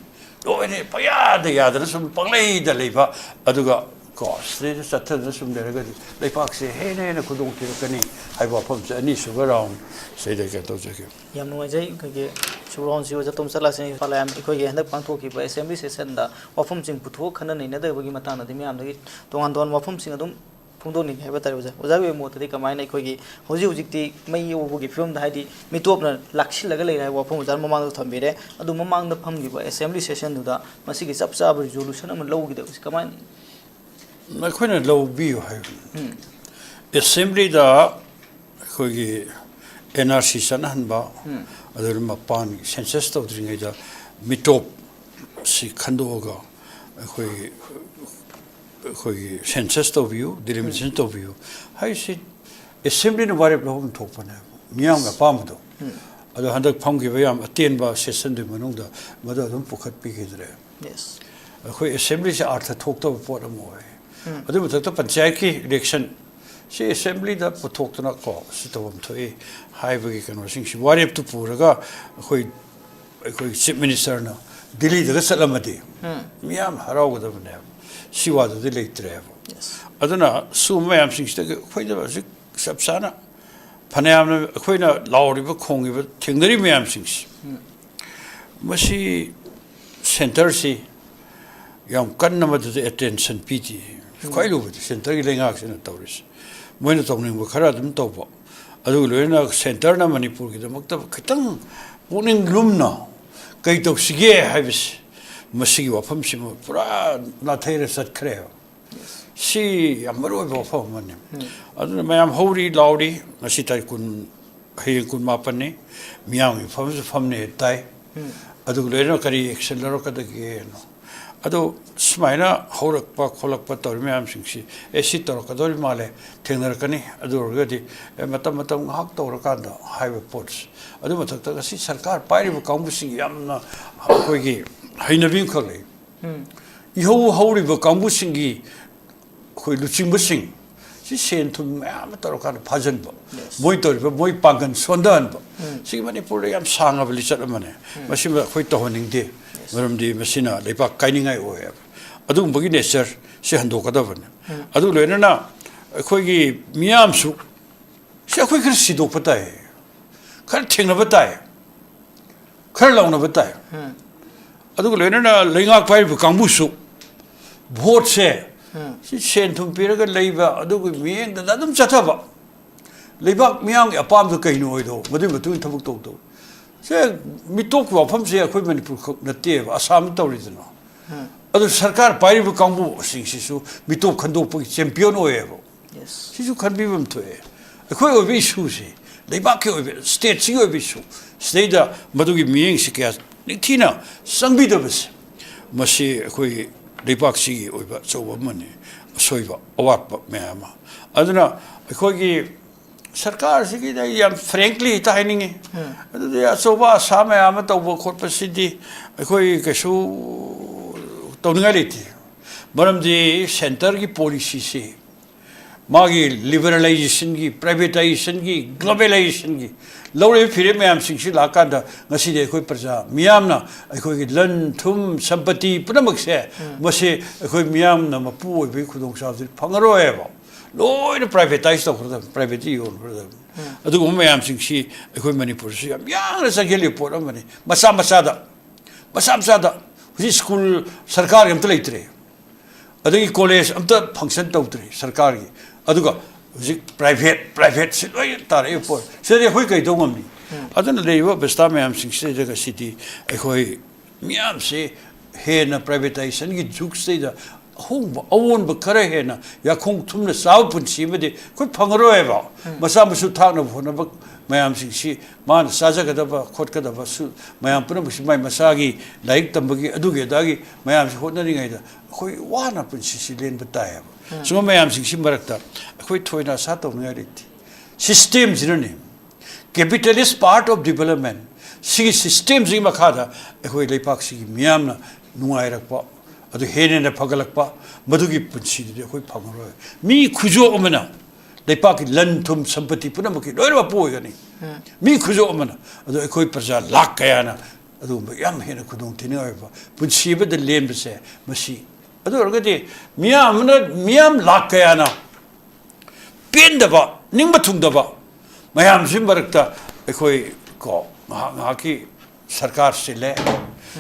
ꯂꯣꯏꯔꯦ, ꯄꯌꯥꯗ ꯌꯥꯗꯅ ꯁꯨꯝ ꯄꯪꯂꯩꯗ ꯂꯩꯕ꯫ ꯑꯗꯨꯒ, ꯀꯣ, ꯁꯤꯗꯩꯗ ꯆꯠꯊꯗꯅ ꯁꯨꯝ ꯂꯩꯔꯒꯗꯤ ꯂꯩꯄꯥꯛꯁꯦ ꯍꯦꯟꯅ ꯍꯦꯟꯅ ꯈꯨꯗꯣꯡ ꯊꯤꯔꯛꯀꯅꯤ ꯍꯥꯏꯕ ꯋꯥꯐꯝꯁꯦ ꯑꯅꯤꯁꯨꯕ ꯔꯥꯎꯟ ꯁꯤꯗ ꯀꯩꯅꯣ ꯇꯧꯖꯒꯦ꯫ ꯌꯥꯝ ꯅꯨꯡꯉꯥꯏꯖꯩ꯫ ꯑꯩꯈꯣꯏꯒꯤ ꯁꯨꯕ ꯔꯥꯎꯟꯁꯤ ꯑꯣꯖꯥ ꯇꯣꯝꯆꯟ ꯂꯥꯛꯁꯦꯟ ꯄꯥꯂꯥꯌꯥꯝ ꯑꯩꯈꯣꯏꯒꯤ ꯍꯟꯗꯛ ꯄꯥꯡꯊꯣꯛꯈꯤꯕ ꯑꯦꯁꯦꯝꯕ꯭ꯂꯤ ꯁꯦꯁꯟꯗ ꯋꯥꯐꯝꯁꯤꯡ ꯄꯨꯊꯣꯛ ꯈꯟꯅ ꯅꯩꯅꯗꯕꯒꯤ ꯃꯇꯥꯡꯗꯗꯤ ꯃꯌꯥꯝꯗꯒꯤ ꯇꯣꯉꯥꯟ ꯇꯣꯉꯥꯟꯕ ꯋꯥꯐꯝꯁꯤꯡ ꯑꯗꯨꯝ ꯐꯣꯡꯗꯣꯛꯅꯤꯡꯉꯤ ꯍꯥꯏꯕ ꯇꯥꯔꯦ ꯑꯣꯖꯥ꯫ ꯑꯣꯖꯥꯒꯤ ꯑꯣꯏꯕ ꯃꯣꯠꯇꯗꯤ ꯀꯃꯥꯏꯅ ꯑꯩꯈꯣꯏꯒꯤ ꯍꯧꯖꯤꯛ ꯍꯧꯖꯤꯛꯇꯤ ꯃꯩ ꯌꯧꯕꯒꯤ ꯐꯤꯕꯝꯗ, ꯍꯥꯏꯗꯤ ꯃꯤꯇꯣꯞꯅ ꯂꯥꯛꯁꯤꯜꯂꯒ ꯂꯩꯔꯦ ꯍꯥꯏꯕ ꯋꯥꯐꯝ ꯑꯣꯖꯥꯅ ꯃꯃꯥꯡꯗ ꯊꯝꯕꯤꯔꯦ꯫ ꯑꯗꯨ ꯃꯃꯥꯡꯗ ꯐꯝꯈꯤꯕ ꯑꯦꯁꯦꯝꯕ꯭ꯂꯤ ꯁꯦꯁꯟꯗꯨꯗ ꯃꯁꯤꯒꯤ ꯆꯞ ꯆꯥꯕ ꯔꯤꯖꯣꯂꯨꯁꯟ ꯑꯃ ꯂꯧꯈꯤꯗꯕꯁꯤ ꯀꯃꯥꯏꯅ? ꯑꯩꯈꯣꯏꯅ ꯂꯧꯕꯤꯌꯨ ꯍꯥꯏꯕꯅꯤ꯫ ꯑꯦꯁꯦꯝꯕ꯭ꯂꯤꯗ ꯑꯩꯈꯣꯏꯒꯤ ꯑꯦꯟ ꯑꯥꯔ ꯁꯤ ꯆꯠꯅꯍꯟꯕ, ꯑꯗꯨꯒ ꯃꯄꯥꯟꯒꯤ ꯁꯦꯟꯁꯁ ꯇꯧꯗ꯭ꯔꯤꯉꯩꯗ ꯃꯤꯇꯣꯞꯁꯤ ꯈꯟꯗꯣꯛꯑꯒ ꯑꯩꯈꯣꯏꯒꯤ, ꯑꯩꯈꯣꯏꯒꯤ ꯁꯦꯟꯁꯁ ꯇꯧꯕꯤꯌꯨ, ꯗꯤꯂꯤꯃꯤꯇꯦꯁꯟ ꯇꯧꯕꯤꯌꯨ ꯍꯥꯏꯁꯤ ꯑꯦꯁꯦꯝꯕ꯭ꯂꯤꯅ ꯋꯥꯔꯦꯞ ꯂꯧꯐꯝ ꯊꯣꯛꯄꯅꯦꯕ, ꯃꯤꯌꯥꯝꯒꯤ ꯑꯄꯥꯝꯕꯗꯣ꯫ ꯑꯗꯣ ꯍꯟꯗꯛ ꯐꯝꯈꯤꯕ ꯌꯥꯝ ꯑꯇꯦꯟꯕ ꯁꯦꯁꯟꯗꯨꯒꯤ ꯃꯅꯨꯡꯗ ꯃꯗꯨ ꯑꯗꯨꯝ ꯄꯨꯈꯠꯄꯤꯈꯤꯗ꯭ꯔꯦ꯫ ꯑꯩꯈꯣꯏ ꯑꯦꯁꯦꯝꯕ꯭ꯂꯤꯁꯦ ꯑꯥꯔꯊ ꯊꯣꯛꯇꯕ ꯄꯣꯠ ꯑꯃ ꯑꯣꯏ꯫ ꯑꯗꯨꯒꯤ ꯃꯊꯛꯇ ꯄꯟꯆꯥꯌꯠꯀꯤ ꯏꯂꯦꯛꯁꯟ ꯁꯤ ꯑꯦꯁꯦꯝꯕ꯭ꯂꯤꯗ ꯄꯨꯊꯣꯛꯇꯅ, ꯀꯣ, ꯁꯤ ꯇꯧꯐꯝ ꯊꯣꯛꯏ ꯍꯥꯏꯕꯒꯤ ꯀꯩꯅꯣꯁꯤꯡꯁꯤ ꯋꯥꯔꯦꯞꯇꯨ ꯄꯨꯔꯒ ꯑꯩꯈꯣꯏ, ꯑꯩꯈꯣꯏ ꯆꯤꯐ ꯃꯤꯅꯤꯁꯇꯔꯅ ꯗꯤꯜꯂꯤꯗꯒ ꯆꯠꯂꯝꯃꯗꯤ ꯃꯤꯌꯥꯝ ꯍꯔꯥꯎꯒꯗꯕꯅꯦꯕ꯫ ꯁꯤ ꯋꯥꯗꯨꯗꯤ ꯂꯩꯇ꯭ꯔꯦꯕ꯫ ꯑꯗꯨꯅ ꯁꯤꯒꯨꯝꯕ ꯃꯌꯥꯝꯁꯤꯡꯁꯤꯗꯒꯤ ꯑꯩꯈꯣꯏꯗ ꯍꯧꯖꯤꯛ ꯆꯞ ꯆꯥꯅ ꯐꯅꯌꯥꯝꯅ ꯑꯩꯈꯣꯏꯅ ꯂꯥꯎꯔꯤꯕ, ꯈꯣꯡꯉꯤꯕ, ꯊꯦꯡꯅꯔꯤꯕ ꯃꯌꯥꯝꯁꯤꯡꯁꯤ, ꯃꯁꯤ ꯁꯦꯟꯇꯔꯁꯤ ꯌꯥꯝ ꯀꯟꯅ ꯃꯗꯨꯗ ꯑꯦꯇꯦꯟꯁꯟ ꯄꯤꯗꯦ꯫ ꯈ꯭ꯋꯥꯏ ꯂꯨꯕꯗꯤ ꯁꯦꯟꯇꯔꯒꯤ ꯂꯩꯉꯥꯛꯁꯤꯅ ꯇꯧꯔꯤꯁꯦ꯫ ꯃꯣꯏꯅ ꯇꯧꯅꯤꯡꯕ ꯈꯔ ꯑꯗꯨꯝ ꯇꯧꯕ, ꯑꯗꯨꯒ ꯂꯣꯏꯅꯅ ꯁꯦꯟꯇꯔꯅ ꯃꯅꯤꯄꯨꯔꯒꯤꯗꯃꯛꯇ ꯈꯤꯇꯪ ꯄꯨꯛꯅꯤꯡ ꯂꯨꯝꯅ ꯀꯩ ꯇꯧꯁꯤꯒꯦ ꯍꯥꯏꯕꯁꯤ, ꯃꯁꯤꯒꯤ ꯋꯥꯐꯝꯁꯤꯃ ꯄꯨꯔꯥ ꯅꯥꯊꯩꯔ ꯆꯠꯈ꯭ꯔꯦꯕ꯫ ꯁꯤ ꯌꯥꯝ ꯃꯔꯨ ꯑꯣꯏꯕ ꯋꯥꯐꯝ ꯑꯃꯅꯤ꯫ ꯑꯗꯨꯅ ꯃꯌꯥꯝ ꯍꯧꯔꯤ ꯂꯥꯎꯔꯤ꯫ ꯉꯁꯤ ꯇꯥꯔꯤꯛ ꯀꯨꯟ, ꯍꯌꯦꯡ ꯀꯨꯟꯃꯥꯄꯟꯅꯤ꯫ ꯃꯤꯌꯥꯝꯒꯤ ꯐꯝꯁꯨ ꯐꯝꯅꯦ ꯇꯥꯏ꯫ ꯑꯗꯨꯒ ꯂꯣꯏꯅꯅ ꯀꯔꯤ action ꯂꯧꯔꯛꯀꯗꯒꯦꯅꯣ? ꯑꯗꯣ ꯁꯨꯃꯥꯏꯅ ꯍꯧꯔꯛꯄ ꯈꯣꯠꯂꯛꯄ ꯇꯧꯔꯤ ꯃꯌꯥꯝꯁꯤꯡꯁꯤ, ꯑꯦ, ꯁꯤ ꯇꯧꯔꯛꯀꯗꯧꯔꯤ ꯃꯥꯜꯂꯦ, ꯊꯦꯡꯅꯔꯛꯀꯅꯤ꯫ ꯑꯗꯨ ꯑꯣꯏꯔꯒꯗꯤ, ꯑꯦ, ꯃꯇꯝ, ꯃꯇꯝ ꯉꯥꯏꯍꯥꯛ ꯇꯧꯔꯀꯥꯟꯗ ꯍꯥꯏꯕ ꯄꯣꯠꯁꯤ꯫ ꯑꯗꯨ ꯃꯊꯛꯇ ꯉꯁꯤ ꯁꯔꯀꯥꯔ ꯄꯥꯏꯔꯤꯕ ꯀꯥꯡꯕꯨꯁꯤꯡ ꯌꯥꯝꯅ ꯑꯩꯈꯣꯏꯒꯤ ꯍꯩꯅꯕꯤ ꯑꯃꯈꯛ ꯂꯩ꯫ ꯏꯍꯧ ꯍꯧꯔꯤꯕ ꯀꯥꯡꯕꯨꯁꯤꯡꯒꯤ ꯑꯩꯈꯣꯏ ꯂꯨꯆꯤꯡꯕꯁꯤꯡ ꯁꯤ ꯁꯦꯟ ꯊꯨꯝ ꯃꯌꯥꯝ ꯑꯃ ꯇꯧꯔꯀꯥꯟꯗ ꯐꯥꯖꯤꯟꯕ, ꯃꯣꯏ ꯇꯧꯔꯤꯕ, ꯃꯣꯏ ꯄꯥꯡꯒꯜ ꯁꯣꯟꯊꯍꯟꯕ, ꯁꯤꯒꯤ ꯃꯅꯤꯄꯨꯔꯗ ꯌꯥꯝ ꯁꯥꯡꯉꯕ ꯂꯤꯆꯠ ꯑꯃꯅꯦ꯫ ꯃꯁꯤꯃ ꯑꯩꯈꯣꯏ ꯇꯧꯍꯟꯅꯤꯡꯗꯦ꯫ ꯃꯔꯝꯗꯤ ꯃꯁꯤꯅ ꯂꯩꯕꯥꯛ ꯀꯥꯏꯅꯤꯡꯉꯥꯏ ꯑꯣꯏꯌꯦꯕ꯫ ꯑꯗꯨꯒꯨꯝꯕꯒꯤ ꯅꯦꯆꯔ ꯁꯤ ꯍꯟꯗꯣꯛꯀꯗꯕꯅꯤ꯫ ꯑꯗꯨ ꯂꯣꯏꯅꯅ ꯑꯩꯈꯣꯏꯒꯤ ꯃꯤꯌꯥꯝꯁꯨ ꯁꯤ ꯑꯩꯈꯣꯏ ꯈꯔ ꯁꯤꯗꯣꯛꯄ ꯇꯥꯏ, ꯈꯔ ꯊꯦꯡꯅꯕ ꯇꯥꯏ, ꯈꯔ ꯂꯥꯎꯅꯕ ꯇꯥꯏ꯫ ꯑꯗꯨꯒ ꯂꯣꯏꯅꯅ ꯂꯩꯉꯥꯛ ꯄꯥꯏꯔꯤꯕ ꯀꯥꯡꯕꯨꯁꯨ ꯚꯣꯠꯁꯦ ꯁꯤ ꯁꯦꯟ ꯊꯨꯝ ꯄꯤꯔꯒ ꯂꯩꯕ, ꯑꯗꯨꯒꯤ ꯃꯤꯠꯌꯦꯡꯗꯨꯗ ꯑꯗꯨꯝ ꯆꯠꯊꯕ꯫ ꯂꯩꯕꯥꯛ ꯃꯤꯌꯥꯝꯒꯤ ꯑꯄꯥꯝꯕꯗꯨ ꯀꯩꯅꯣ ꯑꯣꯏꯗꯣ, ꯃꯗꯨꯒꯤ ꯃꯇꯨꯡ ꯏꯟꯅ ꯊꯕꯛ ꯇꯧꯗꯧ꯫ ꯁꯦ, ꯃꯤꯇꯣꯞꯀꯤ ꯋꯥꯐꯝꯁꯦ ꯑꯩꯈꯣꯏ ꯃꯅꯤꯄꯨꯔ ꯈꯛ ꯅꯠꯇꯦꯕ, ꯑꯁꯥꯝꯗ ꯇꯧꯔꯤꯗꯅ꯫ ꯑꯗꯨ ꯁꯔꯀꯥꯔ ꯄꯥꯏꯔꯤꯕ ꯀꯥꯡꯕꯨꯁꯤꯡꯁꯤꯁꯨ ꯃꯤꯇꯣꯞ ꯈꯟꯗꯣꯛꯄꯒꯤ ꯆꯦꯝꯄꯤꯌꯟ ꯑꯣꯏꯌꯦꯕ꯫ ꯁꯤꯁꯨ ꯈꯟꯕꯤꯐꯝ ꯊꯣꯛꯑꯦ꯫ ꯑꯩꯈꯣꯏ ꯑꯣꯏꯕ ꯏꯁꯨꯁꯦ, ꯂꯩꯕꯥꯛꯀꯤ ꯑꯣꯏꯕ, ꯁ꯭ꯇꯦꯠꯁꯤꯒꯤ ꯑꯣꯏꯕ ꯏꯁꯨ, ꯁꯤꯗꯩꯗ ꯃꯗꯨꯒꯤ ꯃꯤꯠꯌꯦꯡꯁꯤ ꯀꯌꯥ ꯅꯤꯡꯊꯤꯅ ꯆꯪꯕꯤꯗꯕꯁꯦ, ꯃꯁꯤ ꯑꯩꯈꯣꯏ ꯂꯩꯕꯥꯛꯁꯤꯒꯤ ꯑꯣꯏꯕ ꯑꯆꯧꯕ ꯑꯃꯅꯤ, ꯑꯁꯣꯏꯕ, ꯑꯋꯥꯠꯄ ꯃꯌꯥꯝ ꯑꯃ꯫ ꯑꯗꯨꯅ ꯑꯩꯈꯣꯏꯒꯤ ꯁꯔꯀꯥꯔꯁꯤꯒꯤꯗꯤ ꯑꯩ ꯌꯥꯝ frankly ꯍꯦꯛꯇ ꯍꯥꯏꯅꯤꯡꯉꯤ꯫ ꯑꯗꯨꯗꯤ ꯑꯆꯧꯕ ꯑꯁꯥ ꯃꯌꯥꯝ ꯑꯃ ꯇꯧꯕ ꯈꯣꯠꯄꯁꯤꯗꯤ ꯑꯩꯈꯣꯏ ꯀꯩꯁꯨ ꯇꯧꯅꯤꯡꯉꯥꯏ ꯂꯩꯇꯦ꯫ ꯃꯔꯝꯗꯤ ꯁꯦꯟꯇꯔꯒꯤ ꯄꯣꯂꯤꯁꯤꯁꯤ ꯃꯥꯒꯤ ꯂꯤꯕꯔꯦꯂꯥꯏꯖꯦꯁꯟꯒꯤ, ꯄ꯭ꯔꯥꯏꯚꯦꯇꯥꯏꯖꯦꯁꯟꯒꯤ, ꯒ꯭ꯂꯣꯕꯦꯂꯥꯏꯖꯦꯁꯟꯒꯤ ꯂꯧꯔꯤꯕ ꯐꯤꯔꯦꯞ ꯃꯌꯥꯝꯁꯤꯡꯁꯤ ꯂꯥꯛꯀꯥꯟꯗ ꯉꯁꯤꯗꯤ ꯑꯩꯈꯣꯏ ꯄ꯭ꯔꯖꯥ ꯃꯤꯌꯥꯝꯅ ꯑꯩꯈꯣꯏꯒꯤ ꯂꯟ ꯊꯨꯝ ꯁꯝꯄꯇꯤ ꯄꯨꯝꯅꯃꯛꯁꯦ, ꯃꯁꯤ ꯑꯩꯈꯣꯏ ꯃꯤꯌꯥꯝꯅ ꯃꯄꯨ ꯑꯣꯏꯕꯒꯤ ꯈꯨꯗꯣꯡꯆꯥꯕꯁꯤ ꯐꯪꯉꯔꯣꯏꯕ꯫ ꯂꯣꯏꯅ ꯄ꯭ꯔꯥꯏꯚꯦꯇꯥꯏꯁ ꯇꯧꯈ꯭ꯔꯗꯕꯅꯤ, ꯄ꯭ꯔꯥꯏꯚꯦꯠꯇ ꯌꯣꯟꯈ꯭ꯔꯗꯕꯅꯤ꯫ ꯑꯗꯨꯒꯨꯝꯕ ꯃꯌꯥꯝꯁꯤꯡꯁꯤ ꯑꯩꯈꯣꯏ ꯃꯅꯤꯄꯨꯔꯁꯤ ꯌꯥꯝ ꯌꯥꯡꯅ ꯆꯪꯁꯤꯜꯂꯤꯕ ꯄꯣꯠ ꯑꯃꯅꯤ꯫ ꯃꯆꯥ ꯃꯆꯥꯗ, ꯃꯆꯥ ꯃꯆꯥꯗ ꯍꯧꯖꯤꯛ ꯁ꯭ꯀꯨꯜ ꯁꯔꯀꯥꯔꯒꯤ ꯑꯝꯇ ꯂꯩꯇ꯭ꯔꯦ, ꯑꯗꯒꯤ ꯀꯣꯂꯦꯖ ꯑꯝꯇ ꯐꯪꯁꯟ ꯇꯧꯗ꯭ꯔꯦ ꯁꯔꯀꯥꯔꯒꯤ, ꯑꯗꯨꯒ ꯍꯧꯖꯤꯛ ꯄ꯭ꯔꯥꯏꯚꯦꯠ, ꯄ꯭ꯔꯥꯏꯚꯦꯠꯁꯤ ꯂꯣꯏ ꯇꯥꯔꯛꯏ ꯄꯣꯠ꯫ ꯁꯤꯗꯗꯤ ꯑꯩꯈꯣꯏ ꯀꯩꯗꯧ ꯉꯝꯅꯤ? ꯑꯗꯨꯅ ꯂꯩꯔꯤꯕ ꯑꯕꯁꯊꯥ ꯃꯌꯥꯝꯁꯤꯡꯁꯤꯗ ꯉꯁꯤꯗꯤ ꯑꯩꯈꯣꯏ ꯃꯤꯌꯥꯝꯁꯦ ꯍꯦꯟꯅ ꯄ꯭ꯔꯥꯏꯚꯦꯇꯥꯏꯖꯦꯁꯟꯒꯤ ꯖꯨꯒꯁꯤꯗꯩꯗ ꯑꯍꯣꯡꯕ ꯑꯑꯣꯟꯕ ꯈꯔ ꯍꯦꯟꯅ ꯌꯥꯈꯣꯡ ꯊꯨꯝꯅ ꯆꯥꯕ ꯄꯨꯟꯁꯤ ꯑꯃꯗꯤ ꯑꯩꯈꯣꯏ ꯐꯪꯉꯔꯣꯏꯕ꯫ ꯃꯆꯥ ꯃꯁꯨ ꯊꯥꯛꯅꯕ ꯍꯣꯠꯅꯕ ꯃꯌꯥꯝꯁꯤꯡꯁꯤ, ꯃꯥꯅ ꯆꯥꯖꯒꯗꯕ ꯈꯣꯠꯀꯗꯕꯁꯨ ꯃꯌꯥꯝ ꯄꯨꯝꯅꯃꯛꯁꯤ, ꯃꯥꯏ ꯃꯁꯥꯒꯤ ꯂꯥꯏꯔꯤꯛ ꯇꯝꯕꯒꯤ ꯑꯗꯨꯒꯤ ꯑꯗꯥꯒꯤ ꯃꯌꯥꯝꯁꯤ ꯍꯣꯠꯅꯔꯤꯉꯩꯗ ꯑꯩꯈꯣꯏ ꯋꯥꯅ ꯄꯨꯟꯁꯤꯁꯤ ꯂꯦꯟꯕ ꯇꯥꯏꯌꯦꯕ꯫ ꯁꯤꯒꯨꯝꯕ ꯃꯌꯥꯝꯁꯤꯡꯁꯤ ꯃꯔꯛꯇ ꯑꯩꯈꯣꯏ ꯊꯣꯏꯅ ꯑꯁꯥ ꯇꯧꯅꯤꯡꯉꯥꯏ ꯂꯩꯇꯦ꯫ ꯁꯤꯁꯇꯦꯝꯁꯤꯅꯅꯦ, capitalist part of development, ꯁꯤꯒꯤ ꯁꯤꯁꯇꯦꯝꯁꯤꯒꯤ ꯃꯈꯥꯗ ꯑꯩꯈꯣꯏ ꯂꯩꯄꯥꯛꯁꯤꯒꯤ ꯃꯤꯌꯥꯝꯅ ꯅꯨꯡꯉꯥꯏꯔꯛꯄ, ꯑꯗꯨ ꯍꯦꯟꯅ ꯍꯦꯟꯅ ꯐꯒꯠꯂꯛꯄ, ꯃꯗꯨꯒꯤ ꯄꯨꯟꯁꯤꯗꯨꯗꯤ ꯑꯩꯈꯣꯏ ꯐꯪꯉꯔꯣꯏ꯫ ꯃꯤ ꯈꯨꯖꯣꯞ ꯑꯃꯅ ꯂꯩꯄꯥꯛꯀꯤ ꯂꯟ ꯊꯨꯝ ꯁꯝꯄꯇꯤ ꯄꯨꯝꯅꯃꯛꯀꯤ ꯂꯣꯏꯅꯃꯛ ꯄꯨ ꯑꯣꯏꯒꯅꯤ꯫ ꯃꯤ ꯈꯨꯖꯣꯞ ꯑꯃꯅ꯫ ꯑꯗꯣ ꯑꯩꯈꯣꯏ ꯄ꯭ꯔꯖꯥ ꯂꯥꯛ ꯀꯌꯥꯅ ꯑꯗꯨꯒꯨꯝꯕ ꯌꯥꯝ ꯍꯦꯟꯅ ꯈꯨꯗꯣꯡꯊꯤꯅꯤꯡꯉꯥꯏ ꯑꯣꯏꯕ ꯄꯨꯟꯁꯤ ꯑꯃꯗ ꯂꯦꯟꯕꯁꯦ, ꯃꯁꯤ, ꯑꯗꯨ ꯑꯣꯏꯔꯒꯗꯤ ꯃꯤꯌꯥꯝ ꯑꯃꯅ, ꯃꯤꯌꯥꯝ ꯂꯥꯛ ꯀꯌꯥꯅ ꯄꯦꯟꯗꯕ, ꯅꯤꯡꯕ ꯊꯨꯡꯗꯕ ꯃꯌꯥꯝꯁꯤ ꯃꯔꯛꯇ ꯑꯩꯈꯣꯏ ꯀꯣ ꯉꯥꯏꯍꯥꯛ ꯉꯥꯏꯍꯥꯛꯀꯤ ꯁꯔꯀꯥꯔ ꯁꯤꯜꯂꯦ,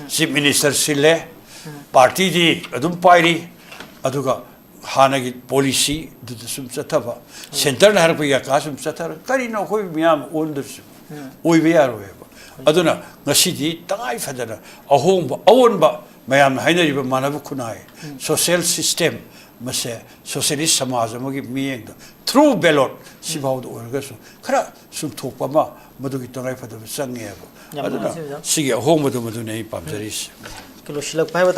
ꯆꯤꯐ ꯃꯤꯅꯤꯁꯇꯔ ꯁꯤꯜꯂꯦ, ꯄꯥꯔꯇꯤꯗꯤ ꯑꯗꯨꯝ ꯄꯥꯏꯔꯤ, ꯑꯗꯨꯒ ꯍꯥꯟꯅꯒꯤ ꯄꯣꯂꯤꯁꯤꯗꯨꯗ ꯁꯨꯝ ꯆꯠꯊꯕ, ꯁꯦꯟꯇꯔꯅ ꯍꯥꯏꯔꯛꯄ ꯌꯥꯀꯥ ꯁꯨꯝ ꯆꯠꯊꯔ ꯀꯔꯤꯅꯣ ꯑꯩꯈꯣꯏ ꯃꯤꯌꯥꯝ ꯑꯣꯟꯗꯣꯔꯤꯁꯤ? ꯑꯣꯏꯕ ꯌꯥꯔꯣꯏꯕ꯫ ꯑꯗꯨꯅ ꯉꯁꯤꯗꯤ ꯇꯉꯥꯏ ꯐꯗꯅ ꯑꯍꯣꯡꯕ, ꯑꯑꯣꯟꯕ ꯃꯌꯥꯝꯅ ꯍꯥꯏꯅꯔꯤꯕ ꯃꯥꯟꯅꯕ ꯈꯨꯟꯅꯥꯏ, ꯁꯣꯁꯤꯌꯦꯜ ꯁꯤꯁꯇꯦꯝ, ꯃꯁꯦ ꯁꯣꯁꯤꯌꯦꯂꯤꯁ ꯁꯃꯥꯖ ꯑꯃꯒꯤ ꯃꯤꯠꯌꯦꯡꯗ through ballot ꯁꯤꯐꯥꯎꯗ ꯑꯣꯏꯔꯒꯁꯨ ꯈꯔ ꯆꯨꯝꯊꯣꯛꯄ ꯑꯃ ꯃꯗꯨꯒꯤ ꯇꯉꯥꯏ ꯐꯗꯕ ꯆꯪꯉꯦꯕ꯫ ꯌꯥꯝ ꯑꯗꯨꯅ ꯅꯨꯡꯉꯥꯏꯖꯩ, ꯑꯣꯖꯥ꯫ ꯁꯤꯒꯤ ꯑꯍꯣꯡꯕꯗꯣ ꯃꯗꯨꯅꯤ ꯑꯩ ꯄꯥꯝꯖꯔꯤꯁꯦ꯫ ꯂꯣꯏꯁꯤꯜꯂꯛꯄ ꯍꯥꯏꯕ